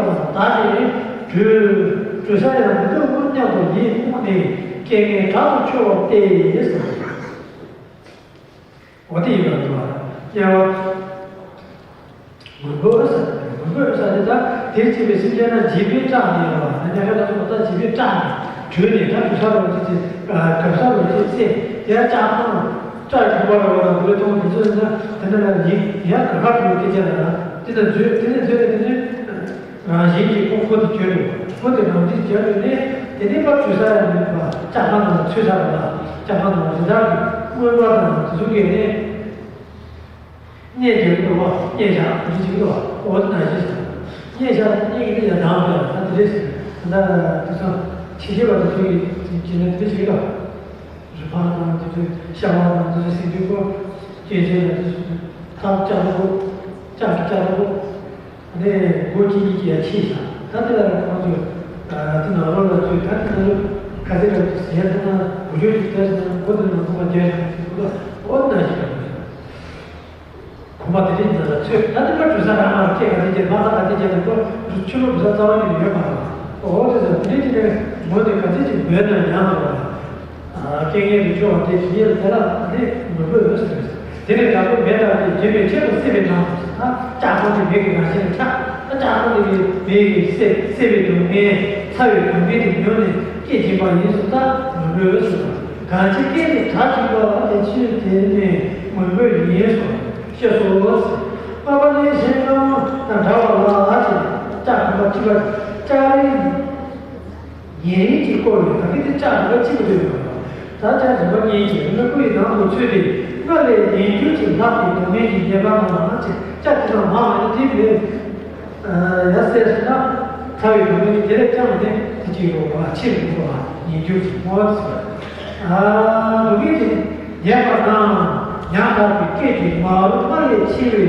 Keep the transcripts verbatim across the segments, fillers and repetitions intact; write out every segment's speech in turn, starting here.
བདག་ནི་གྲོལ། གྲོལ་ས་ཡང་མི་འདོད་སྔོན་སྙམ་དུ་ཡིད་བསྔོས་ནས། རྐྱེན་ངན་དྲག་ཏུ་འཆོལ་བ་སྟེ། འོ་དེ་ཡིན་པར་འདུག་པ། དམྱལ་བ། མུན་པའི་ས། མུན་པའི་ས་དེ་དག་དེར་སྐྱེས་པའི་སེམས་ཅན་རྣམས་འཇིགས་པས་སྐྲག་ནས་ལ། དམྱལ་བའི་ལ་སོགས་པ་དག་འཇིགས་པས་སྐྲག་ནས་བྲོས་ནས། ད་གྲོལ་ས་རོ་ཅི་ཅི། གབ་ས་རོ་ཅི་ཅི། དེ་ཡང་ལྕགས་སྒྲོག་ལྕགས་སྒྲོག་པ་ར་བ་ལ་འདུལ་གཏོང་དེ་ཚོ་ཡིན་ན། དེ་འདྲ་ལ་ཡིན་ཡང་ག་ག་གྲོལ་སྐད་ཆ་ལ། དེ་ལ་འཛུལ། དེ་ལ་འཛུལ་ནས་དེ་ཚོས། རང་བཞིན་གྱིས་ཁོ་ཁོ་དེ་གྱུར་ཡོད། ཁོ་དེ་རང་བཞིན་གྱུར་ཡོད་ནས། དེ་ནས་ཕར་གྲོལ་ས་ཡང་མེད་པ། ལྕགས་ཁང་ནང་ཚུད་ཚར་བ་དང་། ལྕགས་ཁང་ནང་དེ་དག་གི་མངོན་པ་དང་དེ་ཚོ་གས་ནས་གནས་དེར་འགྲོ་བ་གནས་བཞག་དེ་འདྲ་ཅིག་འདུག་འོ་དེ་ནང་བཞིན་ཟེར། གནས་བཞག་གནས་ཀྱི་དེ་ཡང་དང་པོ་ཡང་ད་དེ་རེད་ཟེར། ད་དེ་ཚོ་ཕྱི་རྒྱལ་བ་དེ་ཚོ་གི་གྱི་ནས་དེ་འདྲ་ཅིག་འདུག་རི་ཕག་དང་དེ་ཚོ་ཤ་བ་དང་དེ་ཚོ་ཟིན་པའི་སྐོར་སྐྱེ་ཚེ་ཡང་དེ་ཚོ་ཐག་ལྕགས་ལོ་ལྕགས་ཀྱི་ལྕགས་ལོ། ནས་སྒོ་གཅིག་གཉིས་ཀྱིས་ཡར་ཕྱེས་ཤག་ད་དེ་ལ་ཁོང་ཚོས་དེ་ནང་ལོགས་ལ་ཚུད། ད་དེ་ནང་ལོགས་ག་ཚོད་རག་ཚུད་ཟེར་ཐུབ་ན། འུ་ཅོ་ཅིག་བལྟས་ན་སྒོ་དེ་ནང་ཁོ་མ་བརྒྱབ་ཤག་ཟེར་གོ། ད་འོ་ན་ཞིག་རག་མི་ཤག་ཁོ་མ་དེ་རིང་ནང་ལ་ཚུད། ད་དེ་ལ་གྲུ་ས་རང་མ་སྐད་ག་ཚོད་ཀྱི་མ་ས་ག་ཚོད་ཀྱི་ནང་ཁོ་ཆུ་ལོག་གྲུ་ས་རྩ་བ་ཉིད་ནས་ཡོད་མ་རེད། འོ་དེ་ཚོ་དེ་རིང་དེ་ནས་ངོ་དེ་ག་ཚོད་ཅིག་འབོད་ན་ཡང་རོགས། རྐྱེན་ངན་དུ་འཆོལ་བ་དེ་ཞི་ཡིར་དེ་ལ་དེ་མི་དགོས་ཟེར། དེ་ནས་དྲག་པོའི་མེ་ལྟར་ཏེ་བརྗོད་པའི་ཆེད་དུ་སྲིད་པའི་ནང་དུ། ད་ལྕགས་སྒྲོག་དེ་མེ་གི་རང་བཞིན་ལ་ཆགས། ད་ལྕགས་སྒྲོག་དེ་གི་མེ་གི་སྲེག་སྲེག་པའི་སྡུག་བསྔལ་ཚ་བའི་སྡུག་བསྔལ་དེ་མྱོང་ནས་སྐད་འབྱིན་པ་ཡིན་གསུངས། ད་མི་དགོས་གསུངས། གང་ཕྱིར་སྐད་དེ་གྲགས་བྱུང་བ་དེ་ཕྱིར་དེ་ནི་མི་དགོས་ཡིན་གསུངས། ཤེས་སོ། པ་པ་ནི་གཞན་རྣམས་དང་འདྲ་བ་ལ་ཅེས་ལྕགས་གོམ་པ་གཅིག་པ་ལྕགས་རིང་ཉེ་རིང་གི་སྐོར་ལས། ད་གིན་དེ་ལྕགས་རིམ་པ་གཅིག་པ་དེ་ཡོད་པ། ད་ལྕགས་རིམ་པ་གཉིས་ཀྱིས་མི་ཁུ་ཡི་ནང་དུ་ཚུད་དེ། སྔར་ལས་ཉིས་འགྱུར་གྱིས་ལྷག་པའི་སྡུག་བསྔལ་གྱི་ཉེས་པ་དང་ཅེས། ལྕགས་དེ་དང་མ་མ་ནི་དེ་མེད། ཡ་སེ་ཟེར་ན་ཚ་བའི་སྡུག་བསྔལ་གྱི་དེ་ལས་ཀྱང་དེ་དེ་གཅིག་ཡོད་པ་ཕྱིར་མི་འགྲོ་བ་ཉིས་འགྱུར་གྱིས་སྨོ་ཟེར། སྡུག་བསྔལ་གྱི་ཉེས་པ་དང་ཡང་དག་པའི་སྐད་ཀྱིས་མ་འོངས་སྔར་ལས་ཆེ་བའི་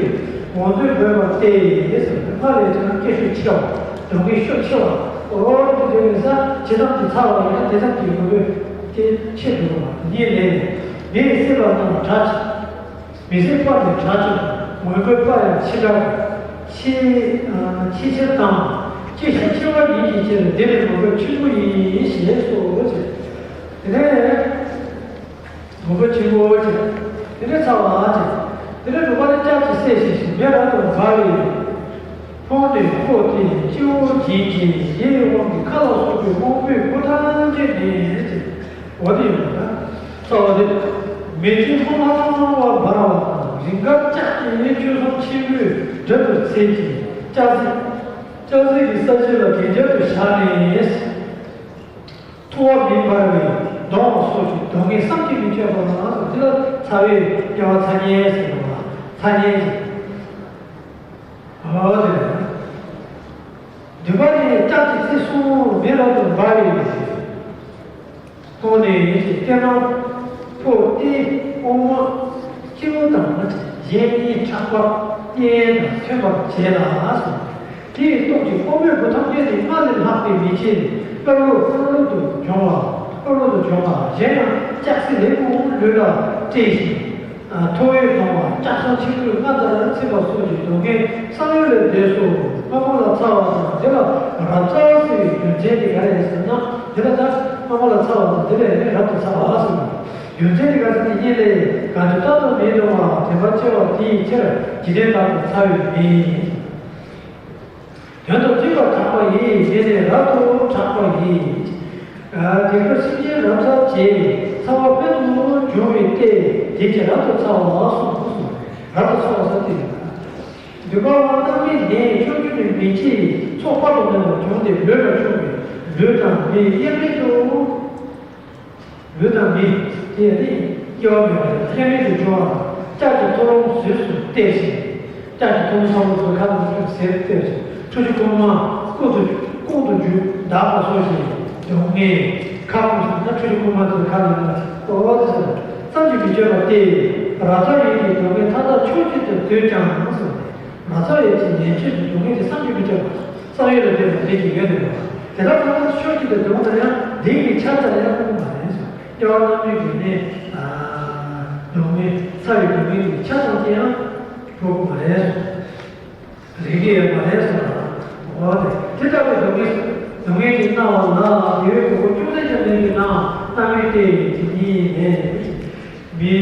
དགོངས་དོན་འབོད་པ་སྟེ་ཟེར། སྔར་ལས་ཀྱང་སྐད་ཤུགས་ཆེ་བ། སྡུག་བསྔལ་ཤུགས་ཆེ་བ། འོ་དེ་དེ་ཡིན་ས་ཇི་ཙམ་གྱིས་ཚ་བ་ཡིན་ན་དེ་ཙམ་གྱིས་ངོ་བོས་དེ་ཆེ་འགྲོ་བ་ཡིན་ནས། མེས་སྲེག་པ་རྣམས་དྲག་ཅིང་། མེས་སྲེག་པ་ནི་དྲག་ཅིང་མོན་གྷོའི་པ་ཡང་ཆེ་དྲགས་ཆེ་ཆེ་ཆེར་དང་། སྐད་ཤུགས་ཆེ་བ་ཉིད་ཀྱི་ཕྱིར་འདི་ནི་མོན་གྷོ་ཆེན་པོ་ཡིན་ཞེས་སོ་ཞེས། དེ་ནས། མོན་གྷོ་ཆེན་པོ་ཅེས། དེ་ནས་ཚ་བ་ཅེས། དེ་ནས་དྲུག་པ་ནི་ལྕགས་ཀྱི་སྲེག་བཞིན་མེ་རབ་ཏུ་འབར་བའི་ཕུང་ནས་ཁོག་སྟེ་སྤྱི་བོ་བྱིན་ཅིང་ཡིད་འོང་གི་ཁ་ལ་སོགས་པའི་རྨོངས་པའི་སྐུ་ཐམས་ཅད་ནས་ཅེས། འོ་དེ་ཡིན་པ་ལ། ཚ་བ་དེ། མེ་ལྕེ་ལྷང་ལྷང་བ་འབར་བ་དང་རིམ་ཁར་ལྕགས་ཀྱི་ཆོས་ཚོགས་ཆེན་པོས་སྒྲ་དུ་འཚེར་ཅིང་ལྕགས་སྲེག་ལྕགས་སྲེག་གི་ས་གཞི་ལ་གན་རྐྱལ་དུ་བཞག་ནས། ཐུ་བ་མེ་འབར་བས་གདུང་བ་སོགས་ཀྱི་སྡུག་བསྔལ་བསམ་གྱིས་མི་ཁྱབ་པ་དང་། དེ་ལ་ཚ་བའི་དམྱལ་བ་ཚ་དམྱལ་ཟེར་བ། ཚ་དམྱལ་ཟེར། འོ་དེ་ལ། བདུན་པ་ནི་ལྕགས་ཀྱི་རྩེ་གསུམ་མེ་རབ་ཏུ་འབར་བའི་ཁོང་ནས་ཡོད་ཅིང་ལྟད་མོ་ཕོ་སྟེ་དབུ་མ། སྤྱི་བོ་དང་གཞན་གཉིས་ཕྲག་པ་གཉན་དང་མཐུན་པར་བྱས་ལ་གསུངས། དེའི་སྟོབས་ཀྱིས་དབུ་མའི་བུ་ཐམས་ཅད་ནི་སྔར་ལས་ལྷག་པའི་མེ་ལྕེ་ནི་ཀ་ལུ་ཀ་ལུ་དུ་འབྱུང་བ། ཀ་ལུ་དུ་འབྱུང་བ། གཞན་ཡང་ལྕགས་སྲེག་ལེབ་མོ་ལུས་ལ་སྤྲས་ཤིང་། ཐོ་བས་གདུང་བ་ལྕགས་ཟམ་ཆེན་པོས་སྔར་ལྟར་ཚིག་པ་སོགས་ཀྱི་སྡུག་བསྔལ་བསམ་ཡུལ་ལས་འདས་སོ། སྔ་མོ་ལ་ཚ་བ་དང་དེ་ལ་རབ་ཚ་ཟེར་བའི་རྒྱུ་མཚན་དེ་ག་རེ་ཟེར་ན། དེ་ལ་ད་སྔ་མོ་ལ་ཚ་བ་དང་དེ་ལས་རབ་ཏུ་ཚ་བ་ཟེར་བ། རྒྱུ་མཚན་དེ་ག་ཟེར་ན། གཉིས་ལས་གང་ཆོས་རྟག་ཏུ་མི་གཏོང་བ་དྲན་པ་ཆེ་བ་དེའི་ཕྱིར་འཇིག་རྟེན་དག་ཏུ་ཚ་བའི་མེ། དོན་དུ་བྱེད་པར་གྲགས་པ་ཡི། དེ་ནི་རབ་ཏུ་གྲགས་པ་ཡི། དེ་སྐབས་སེམས་ཅན་རབ་ཚ་བྱེད་ཚ་བ་དཔལ་དུ་འབྱུང་བའི་སྟེ། དེ་ཀྱང་རབ་ཏུ་ཚ་བ་གསུངས་སོ། རབ་ཏུ་ཚ་བ་ཟེར་དེ་ཡིན། འདུན་པ་དབང་རྣམ་སྨིན་ནད་བཅོ་བརྒྱད་ནི་མེ་ལྕེའི་ཚོགས་དཔག་ཏུ་མེད་པ་བྱུང་སྟེ་ལུས་ལ་ཆགས་པས་ལུས་དང་མེའི་དབྱེར་མེད་དུ། ལུས་དང་མེ་དེ་ནི་དབྱེ་བ་མེད་པ་དེ་དབྱེར་མེད་དུ་འབྱུང་བ། ལྕགས་ཀྱི་ཐུ་རུང་ཟུར་དུ་གཏད་ཅིང་། ལྕགས་ཀྱི་ཐུ་རུང་ཚ་པོ་ཚུར་ཁ་ནང་བཅུག་ཟེར་གཏད་ཅིང་། ཁྲུ་ཆུ་ཁུག་མ་ཀུན་ཏུ་ཀུན་ཏུ་རྒྱུ་འདག་པ་སོགས་ཀྱི་སྡུག་བསྔལ། ཁ་སྐོམ་སོང་ན་ཁྲུ་ཆུ་ཁུག་མ་ཚུར་ཁ་ནང་ལ་ཨོ་ཟེར་བསམ་གྱིས་མི་ཁྱབ་པ་སྟེ། རབ་ཚ་ཡི་གི་སྡུག་བསྔལ་མཐའ་དག་ཕྱོགས་གཅིག་ཏུ་སྡུད་ཀྱང་ཟེར། རབ་ཚ་ཡི་གི་ཉེན་ཆེ་བའི་སྡུག་བསྔལ་དེ་བསམ་གྱིས་མི་ཁྱབ་པ། བསམ་ཡུལ་ལས་འདས་པ་དེ་ཅིག་ཡོད་དེ། དེ་དག་ཚང་མ་ཕྱོགས་གཅིག་ཏུ་བསྡུ་བ་ན་ཡང་དེ་གི་ཆ་ཚང་ཡང་ཕོག་གི་མ་རེད་ཟེར། དབྱེ་བ་རྣམ་སྨིན་གྱི་ནི་སྡུག་བསྔལ་ཚ་བའི་སྡུག་བསྔལ་གྱི་ཆ་ཚང་དེ་ཡང་ཕོག་གི་མ་རེད་ཟེར། རིགས་ཀྱི་ཡོད་མ་རེད་ཟེར་བ། འོ་དེ་དེ་ལྟ་བུའི་སྡུག་བསྔལ་སྡུག་བསྔལ་གྱིས་མནར་བ་ལ་དེ་བས་གོ་ཅུང་ཟད་ཀྱང་མེད་པའི་ནང་གནའ་མི་སྟེ་དེ་ཉིད་ལས། མི་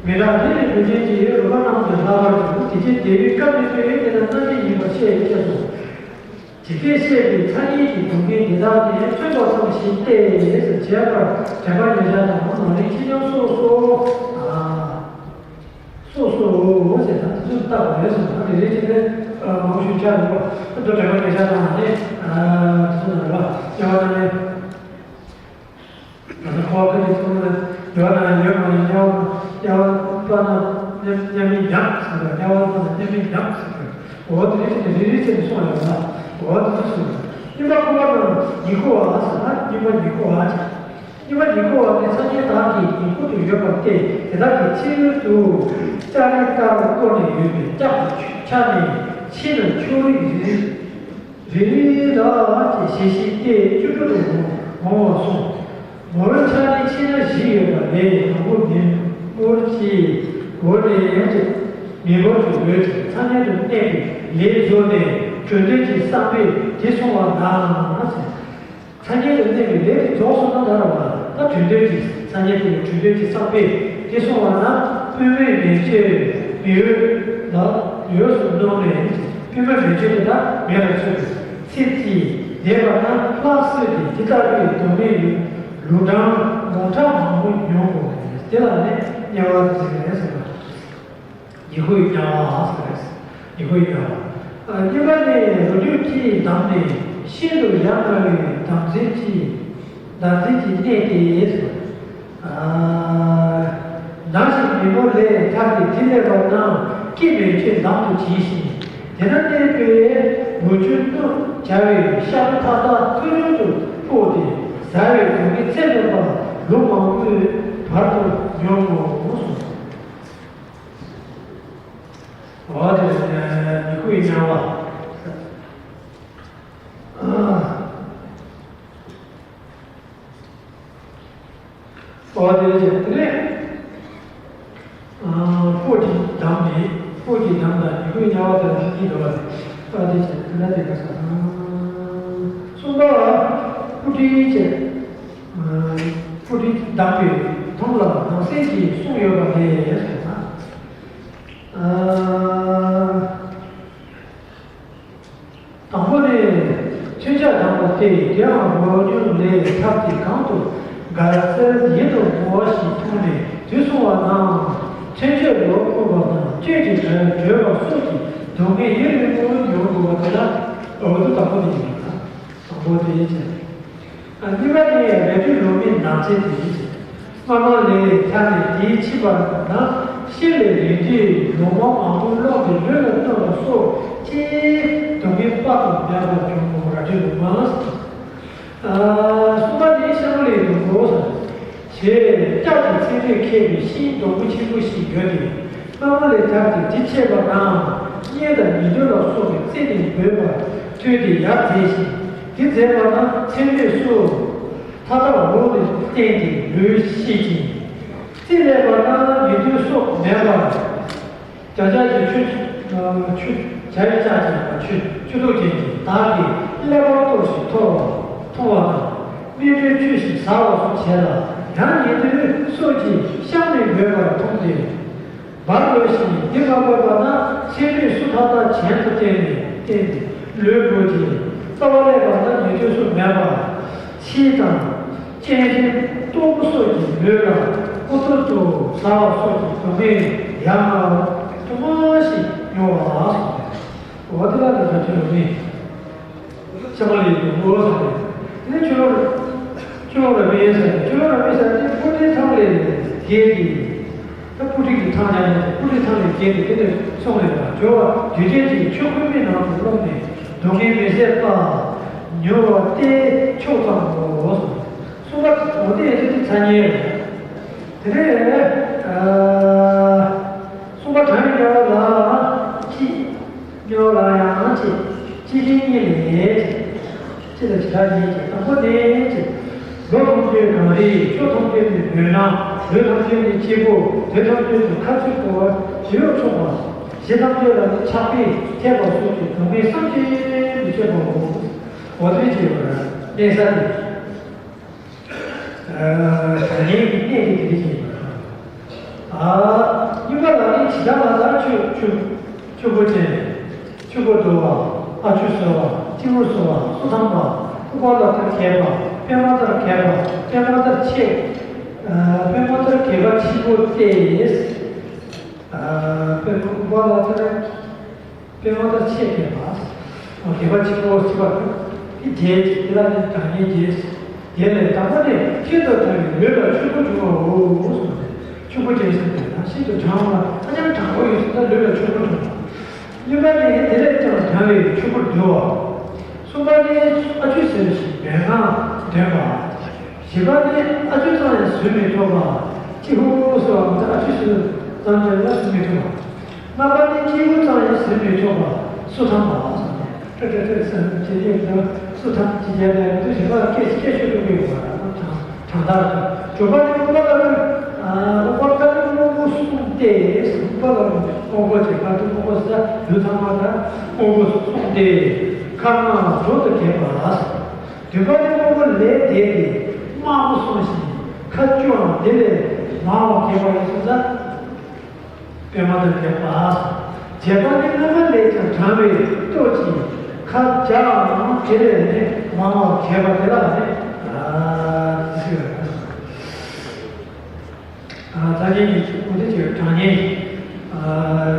མི་དག་རིགས་ལས་འབུལ་ཅན་གྱི་རོལ་པ་རྣམས་ཀྱང་ལྷག་པར་དུ་དེ་ཅན་དེ་བས་སྐབས་ནས་ཚོད་ཡོད་དེ་ལ་སྣང་མཆེད་ཡིན་པར་བཤད་ཅེས་སོ། ཇི་སྐད་བཤད་པའི་ཐ་སྙད་ཀྱི་སྡུག་བསྔལ་འདི་དག་ནི་མཚོན་པ་ཙམ་ཞིག་སྟེ་ཟེར་བྱས་པར་དྲན་པ་ཉེར་བཞག་དང་ནང་ལན་ཕྱིས་ཀྱང་སོ་སོ། ཨ། སོ་སོའོ་ཟེར་ན་དེ་ཚོ་བཏགས་པ་རེད་གསུངས་ན་དེ་རེད་ཅེས་ནས་མང་པོ་ཞིག་བྱ་རེད་པ། ད་དྲན་པ་ཉེར་བཞག་དང་ནི་དེ་ཚོ་ན་རེད་པ། དབྱེ་བ་ན་ནི། ང་ཚོ་ཁོ་བ་ཁ་ཅིག་གསུངས་ན་ཡོད་ན་ཡོད་མ་ཡིན། དབྱེ་བ་དབྱེ་བ་པ་ན་མཉམ་མཉམ་མིན་ཡང་ཟེར་དུས། དབྱེ་བ་པ་ན་མཉམ་མིན་ཡང་ཟེར་དུས། འོ་དེ་རེད་ཅེས་ནས་རེ་རེ་བྱས་ནས་གསུངས་ཡོད་ན། འོ་དེ་ཚོ་གསུངས། སྙིམ་པ་ཁུ་བ་དང་ཉི་ཁུ་བ་ཟེར་ན་སྙིམ་པ་ཉི་ཁུ་བ་ཅེས། སྙིམ་པ་ཉི་ཁུ་བ་ནི་སངས་རྒྱས་དག་གི་ཉིང་ཁུ་དུ་ཡོད་པ་སྟེ། དེ་དག་གི་ཕྱི་རོལ་དུ་ལྕགས་རི་ལྟར་བསྐོར་ནས་ཡོད་པའི་ལྕགས་ཀྱི་ཆ་ནི་ཕྱེ་ན་ཆོ་རིགས་རིལ་རིལ་ར་ཅེས་ཞལ་བཞི་སྟེ་བཅུ་དྲུག་ཏུ་འོང་བར་གསུངས། མོའི་ཆ་ནི་ཕྱེ་ན་བཞི་ཡོད་པ་ལས་དང་པོ་མེ་དམུལ་གྱི་སྒོ་ནས་ཡང་ཅིག་མེ་འབར་གྱི་འོད་ཀྱིས་ཚ་ཉེ་དུ་གནས་པའི་ལས་རྫོགས་ནས་གྲོལ་འདོད་ཀྱི་བསམ་པས་དེ་བསྲུང་བ་ན་ཟེར། ཚ་ཉེ་དུ་གནས་པའི་ལས་དེ་རྫོགས་སོང་ན་ད་ར་བ་ད་གྲོལ་འདོད་ཀྱི་ཚ་ཉེ་དུ་གྲོལ་འདོད་ཀྱི་བསམ་པས་དེ་བསྲུང་བ་ན་པུས་མོས་མེ་མཆོད་མེ་འོད་ལ་འོད་སུ་སྣང་ནས་པུས་མོས་མེ་མཆོད་དེ་དག་མེ་ལ་མཆོད་པའི་ཚེ་གཅིག་འདས་པ་ན་ལྷག་བསོས་ཏེ་དེ་ལྟ་བུའི་སྡུག་བསྔལ་ལུས་གྲངས་ངོ་གྲངས་མང་པོ་མྱོང་དགོས་པ་རེད། དེ་ལ་ནི་དམྱལ་བ་ཟེར་ཟེར་བ། ཉི་ཧོའི་དམྱལ་བ་ཟེར་བས། ཉི་ཧོའི་དམྱལ་བ། ཨ། གཉིས་པ་ནི་རོ་ཁྱི་གིས་བསྡམས་ནས་ཤིན་ཏུ་ཡ་ང་བའི་འདམ་རྫས་ཀྱི་འདམ་རྫས་ཀྱི་གནས་ཏེ། ཨ། ནམ་ཞིག་མི་མོ་ལས་ཐར་ཏེ་དེ་སླེབས་པ་ན་སྐྱེ་མེད་ཆོས་འདམ་དུ་བྱིང་ཞིང་། དེ་ན་གནས་པའི་ལོ་ཆུང་གནོད་བྱ་བའི་ཤ་རུས་མཐའ་དག་མཐོ་ཆུང་དུ་ཕོག་སྟེ་ཟ་བའི་སྡུག་བསྔལ་ཚད་མེད་པ་ལོ་མང་པོའི་བར་དུ་མྱོང་ངོ་གསུངས། འོ་དེ་ནི་ཁོའི་དམྱལ་བ། འོ་དེ་བྱས་དེ་ནས་སྤོ་གྲི་བསྡམས་ནས། སྤོ་གྲི་བསྡམས་དང་ཉི་ཁོའི་དམྱལ་བ་དང་ལྷ་གཉིས་འགྲོ་བ་རེད། འོ་དེ་བྱས་དེ་འདྲ་དེ་ག་ས་གསུམ་པ་སྤུ་གྲིའི་བྱས། སྤུ་གྲི་བསྡམས་པའི་དོང་ལ་ནང་གསེས་ཀྱིས་གསུངས་ཡོད་པ་ལས་ཟེར་ན། དང་པོ་ནི་མཚོན་ཆ་དང་པོ་སྟེ། དེའང་རོ་སྙོམས་ལས་ཐར་ཏེ་གང་དུ་དགའ་སེལ་ཡིད་དུ་འོང་བ་ཞིག་མཐོང་ནས་དེ་བསྲུང་བ་ན། མཚོན་ཆས་ལོག་ཕུག་པ་དང་བཅས་ཀྱི་གྲལ་བགྲོད་པ་སོགས་ཀྱི་སྡུག་བསྔལ་ཡུན་རིང་པོ་མྱོང་དགོས་པ་དེ་ལ་འོ་དེ་དང་པོ་དེ་ཡིན་ལ། དང་པོ་དེ་ཡིན་ཅིང་། གཉིས་པ་ནི་རལ་གྲིའི་ལོ་མའི་ནགས་ཚལ་དེ་ཡིན་ཅིང་། སྔ་མ་ལས་ཐར་ནས་དེའི་ཕྱིས་པ་ན་ཤེལ་ལས་རལ་གྲིའི་ལོ་མ་མང་པོ་སློག་སྟེ་ལུས་ལ་གནོད་པ་སོགས་ཀྱི་སྡུག་བསྔལ་དཔག་ཏུ་མེད་པ་བྱུང་ངོ་། རལ་གྲིའི་ལོ་མ། གསུམ་པ་ནི་ཤ་མོ་ལའི་སྡོང་པོ་ཟེར། ཞེས་སྐྱབས་ཀྱི་ཚིག་འདོད་མཁས་པའི་ཤིང་སྡོང་པོ་ཆེན་པོ་ཞིག་ཡོད་དེ། སྔ་མ་ལས་ཐར་ཏེ་དེ་ཆད་པ་ན་གཉན་དང་ཉི་གདོན་ལ་སོགས་པའི་རྩེ་ནས་འབོད་པ་ཐོས་ཏེ་ཡར་འཛེགས་ཤིང་། དེ་འཛེགས་པ་ན་ཚེ་སྨད་སུ་མཐའ་དག་འོག་ཏུ་བསྟན་ཏེ་ལུས་ཤེས་ཀྱི། རྩེ་སླེབས་པ་ན་ཉི་གདོན་སོགས་མེད་པར། བརྒྱ་བརྒྱ་གྱི་ཆུ། ཆུ། བརྒྱ་ཡི་ལྕགས་ཅན་པ་ཆུ། ཆུ་ཐིགས་ཅན་གྱི་བདག་གིས་ཀླད་པ་གཏོར་ཞིང་འཐོར་བ། འཐོར་བ་དང་། སྨན་སྦྲུལ་ཆུ་ཞིག་ཟ་བ་སོགས་བྱས་ལ་ཡང་ཉེ་དུ་སོགས་ཀྱིས་གཤམ་ནས་འབོད་པར་མཐོང་སྟེ། འབར་དགོས་ཤིང་འདི་མ་བབས་པ་ན་ཚེ་སྨད་སུ་མཐའ་དག་གྱེན་དུ་བསྟན་ནས་བསྟན་ཏེ་ལུས་འགོས་ཀྱི། རྩ་བ་སླེབས་པ་ན་ཉེ་དུ་སུ་མེད་པར་ཕྱིས་དང་། གཅན་གཟན་སྟོབས་པོ་སོགས་ཀྱིས་ལུས་ལ་ཀུ་ཐུར་དུ་ཟ་བ་སོགས་ཀྱི་སྡུག་བསྔལ་ཡ་ང་བ་དུ་མ་ཞིག་མྱོང་བ་ལགས་སོ། འོ་དེ་ལ་ནི་ད་ཁྱོད་རང་ནི་ཤ་མོ་ལའི་སྡོང་པོ་ཟེར་ནས་ནི་ཁྱོད་རང་ཁྱོད་རང་མི་ཡིན་ཟེར་ནས། ཁྱོད་རང་མི་ཟེར་ནས་སྤུ་གྲིའི་ཐང་ལས་བརྒལ་གྱི། ད་སྤུ་གྲི་གི་ཐང་ཡང་ཡང་སྤུ་གྲིའི་ཐང་ལས་བརྒལ་ཏེ་དེ་ནས་སོང་ནས་ལ་སྦྱོར་བ་དུས་ཆེན་གྱི་ཆོས་འཁོར་མའི་ནང་དུ་ལྷུང་ནས་སྡུག་བསྔལ་མི་བཟད་པ་མྱོང་བ་སྟེ་ཕྱོགས་ཙམ་མོ། གསུམ་པ་འོ་དེ་ཡང་དེ་ཚ་ཉེ་རེད། དེ་ནས་ཨ་གསུམ་པ་གྲངས་ཀྱི་དམྱལ་བ་ལ་གཅིག་དམྱལ་བ་ལ་ཡང་གཅིག་གཅིག་གིས་གཉིས་ལས་གཅིག་ལ་བྱེ་བྲག་གཉིས་ཀྱི་དང་པོ་ནས་གཅིག་ལོ་ཐམས་ཅད་གངས་རི། ཕྱོགས་ཐམས་ཅད་ནི་སྦོས་ནག་ལུས་ཐམས་ཅད་ནི་སྐྱིད་པོ། དུས་ཐམས་ཅད་དུ་ཁ་ཚིག་གོ་བ་ཇི་ཡོད་ཚོགས་པ། ཞེ་སྡང་སྤྱོད་ལ་ནི་ཆགས་པས་ཁྱབ་པ་སོགས་ཀྱི་སྡུག་བསྔལ་བསམ་གྱིས་མི་ཁྱབ་པའོ། འོ་དེ་བྱས་པར་གནས་ས་དེ། དྲང་ངེས་ཀྱི་གནས་དེ་དེ་རིགས་ཡིན་པ། ཨ། གཉིས་པ་ལ་ནི་ཇི་ལྟ་བ་ལྟར་ཆོས་ཆོས་ཆོས་གོས་ཅན། ཆོས་གོས་དུ་བ། ཨ་ཆུ་ཟོས་པ། སྤྱི་བོར་ཟོས་པ། སོ་ཐམ་པ། ཨུཏྤ་ལ་ལྟར་གས་པ། པདྨ་ལྟར་གས་པ། པདྨ་ལྟར་ཆེ། ཨ། པདྨ་ལྟར་གས་པ་ཆེན་པོ་སྟེ། ཨ། པདྨ་ཨུཏྤ་ལ་ལྟར། པདྨ་ལྟར་ཆེ་གས་པ། གས་པ་ཆེན་པོ་ཞེས་པ། དེ་བརྒྱད་ཅིག་དེ་ལ་ནི་དྲང་ངེས་བརྒྱད། དེ་ལས་དང་པོ་ནི་ཤིན་ཏུ་དྲང་བའི་ལུས་ལ་ཆོས་གོས་འབྱུང་བའོ་གསུངས་ཏེ། ཆོས་གོས་ཅན་ཟེར་ཏེ་ན་ཤིན་ཏུ་དྲང་བ་ཧ་ཅང་དྲང་པོ་ཡོད་ཟེར་ན་ལུས་ལ་ཆོས་གོས་འབྱུང་བ། གཉིས་པ་ནི་དེ་ལས་ཀྱང་དྲང་བའི་ཆོས་གོས་འདུལ་བ། གསུམ་པ་ནི་ཨ་ཆུ་ཟོས་ཤིང་མན་ངག་འདོན་པ། བཞི་པ་ནི་ཨ་ཆུ་ཙམ་ཡང་ཟོས་མི་ཐུབ་པ། ཅི་ཧུ་ཧུ་ཟེར་བ་མ་ཚད་ཨ་ཆུ་ཟོས་ཙམ་ཡང་ཟོས་མི་ཐུབ་པ། ལྔ་པ་ནི་སྐྱེས་བུ་ཙམ་ཡང་ཟིན་མི་ཆོག་པ། སོ་ཐམ་པ་ཟེར་ནས་ཏྲ་ཏྲ་ཏྲ་ཟེར་ནས་ཇེ་ཇེ་ཟེར་སོ་ཐམ་ཇེ་ཇེ་ལས་དུ་ཞིག་ལ་སྐད་སྐད་ཤོད་སྟོན་གྱི་ཡོད་པ་དང་གྲངས་གྲངས་ཐག་ཏུ། དྲུག་པ་ནི་ཨུཏྤ་ལ་ལུ་ཨུཏྤ་ལ་ལུ་སྨུག་པོ་གསུངས་ཏེ། ཨུཏྤ་ལ་ལུ་སྨུག་པོ་ཅེས་པ་དུ་སྨུག་པོ་ཟེར་ལུས་ཚང་མ་དང་སྨུག་པོ་གསུངས་ཏེ། ཁ་ནང་དྲོད་དུ་གས་པ། བདུན་པ་ནི་སྨུག་པོ་ལས་འདས་ཏེ་དམར་པོ་སོང་ཞིང་ཁ་བཅུའང་དེ་ལས་མང་བ་གས་པ་ཡིན་ཟེར་ན། པདྨ་དང་བཅས་པ། བརྒྱད་པ་ནི་སྔ་མ་ལས་ཀྱང་དྲང་བའི་སྟོབས་ཀྱིས་ཁ་བརྒྱའམ་དེ་ལས་ནི་མང་བ་གས་པ་དེ་ལ་ནི། ཨ། ཟེར་བ། ཨ། ད་ནི་འོ་དེ་ཅིག་དྲང་ངེས། ཨ།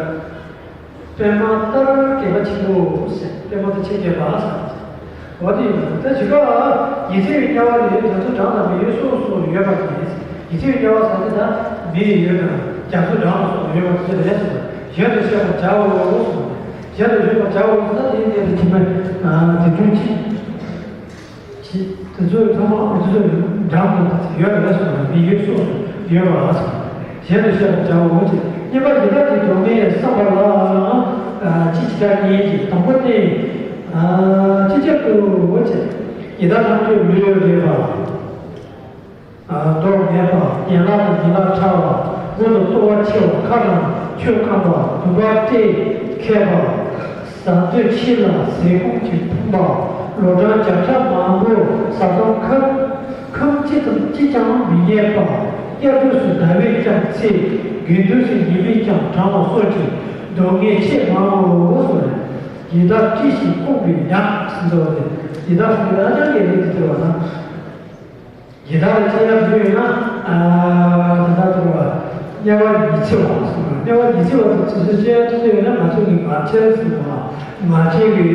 པདྨ་ལྟར་གས་པ་ཆེན་པོ་ཟེར། པདྨ་ལྟར་ཆེ་གས་པ་ཟེར། འོ་དེ་ཡིན་ད་ཇི་ལྟར་ཉི་ཚེ་བའི་དམྱལ་བ་ལས་རྒྱ་མཚོ་འགྲམ་ན་མི་ཡུལ་སོགས་སུ་ཡོད་པ་དེ། ཉི་ཚེ་བའི་དམྱལ་བ་ཟེར་དེ་ད་མི་ཡི་ཡུལ་དང་རྒྱ་མཚོ་འགྲམ་སོགས་ཡོད་པ་དེ་རེད་ཟེར། གཞན་དུ་བཤད་པར་བྱའོ་གསུངས། གཞན་དུ་བཤད་པར་བྱའོ་ཟེར་ན་དེའི་གནས་དེ་ཇི་མ་དེ་ཚོའི་ཅི། དེ་ཚོའི་ཚང་མ་དེ་ཚོའི་འགྲམ་དུ་ཡོད་རེད་གསུངས། མི་ཡུལ་སོགས་སུ་ཡོད་པ་ལ་སོགས། གཞན་དུ་བཤད་པར་བྱའོ་ཅེས། གཉིས་པ་ཡི་དྭགས་ཀྱི་སྡུག་བསྔལ་བསམ་པ་ལའང་ཅི་ཇི་ལྟར་ཉིད་ཀྱི་དང་པོ་སྟེ། ཅི་ཕྱིར་དུ་འོ་ཅེས། ཡི་དྭགས་ཐམས་ཅད་ལུས་རེག་པ། མདོག་ངན་པ། ཡན་ལག་དང་ཡན་ལག་ཕྲ་བ། མངོན་དུ་རྟོགས་པ་ཆེ་བ། ཁ་དང་ཆོས་སྐམ་པ། གདོང་པ་བཀྲེས་མཁས་པ། བཟའ་འདོད་ཆེ་ལ་ཟས་སྐོམ་གྱིས་ཕོངས་པ། ལོ་གྲངས་བརྒྱ་ཕྲག་མང་པོ་བཟའ་ཚང་ཁམ་ཁམ་གཅིག་ཙམ་གཅིག་ཀྱང་མི་རྙེད་པ། དབྱར་དུས་སུ་ཟླ་བས་ཀྱང་འཚེ། དགུན་དུས་སུ་ཉི་མས་ཀྱང་གྲང་བ་སོགས་ཀྱི་སྡུག་བསྔལ་ཆེས་མང་ངོ་། ཡི་དྭགས་བཀྲེས་ཤིང་སྐོམ་པའི་ཉག་ཟེར་བ་དེ། ཡི་དྭགས་ཟེར་ན་ཅང་གི་རིགས་དེ་བ་ན། ཡི་དྭགས་ལ་དཔྱད་ཡག་ཡོད་ན། ཨ། ད་ལྟ་དུ་བ། དམྱལ་བ་ཉི་ཚེ་བ་གསུངས། དམྱལ་བ་ཉི་ཚེ་བ་དེ་ཇི་སྲིད་དཔྱད་ཐུབ་ཡོད་ན་ང་ཚོ་གི་ངག་འཁྱལ་ཟེར་བ། ངག་འཁྱལ་གྱི་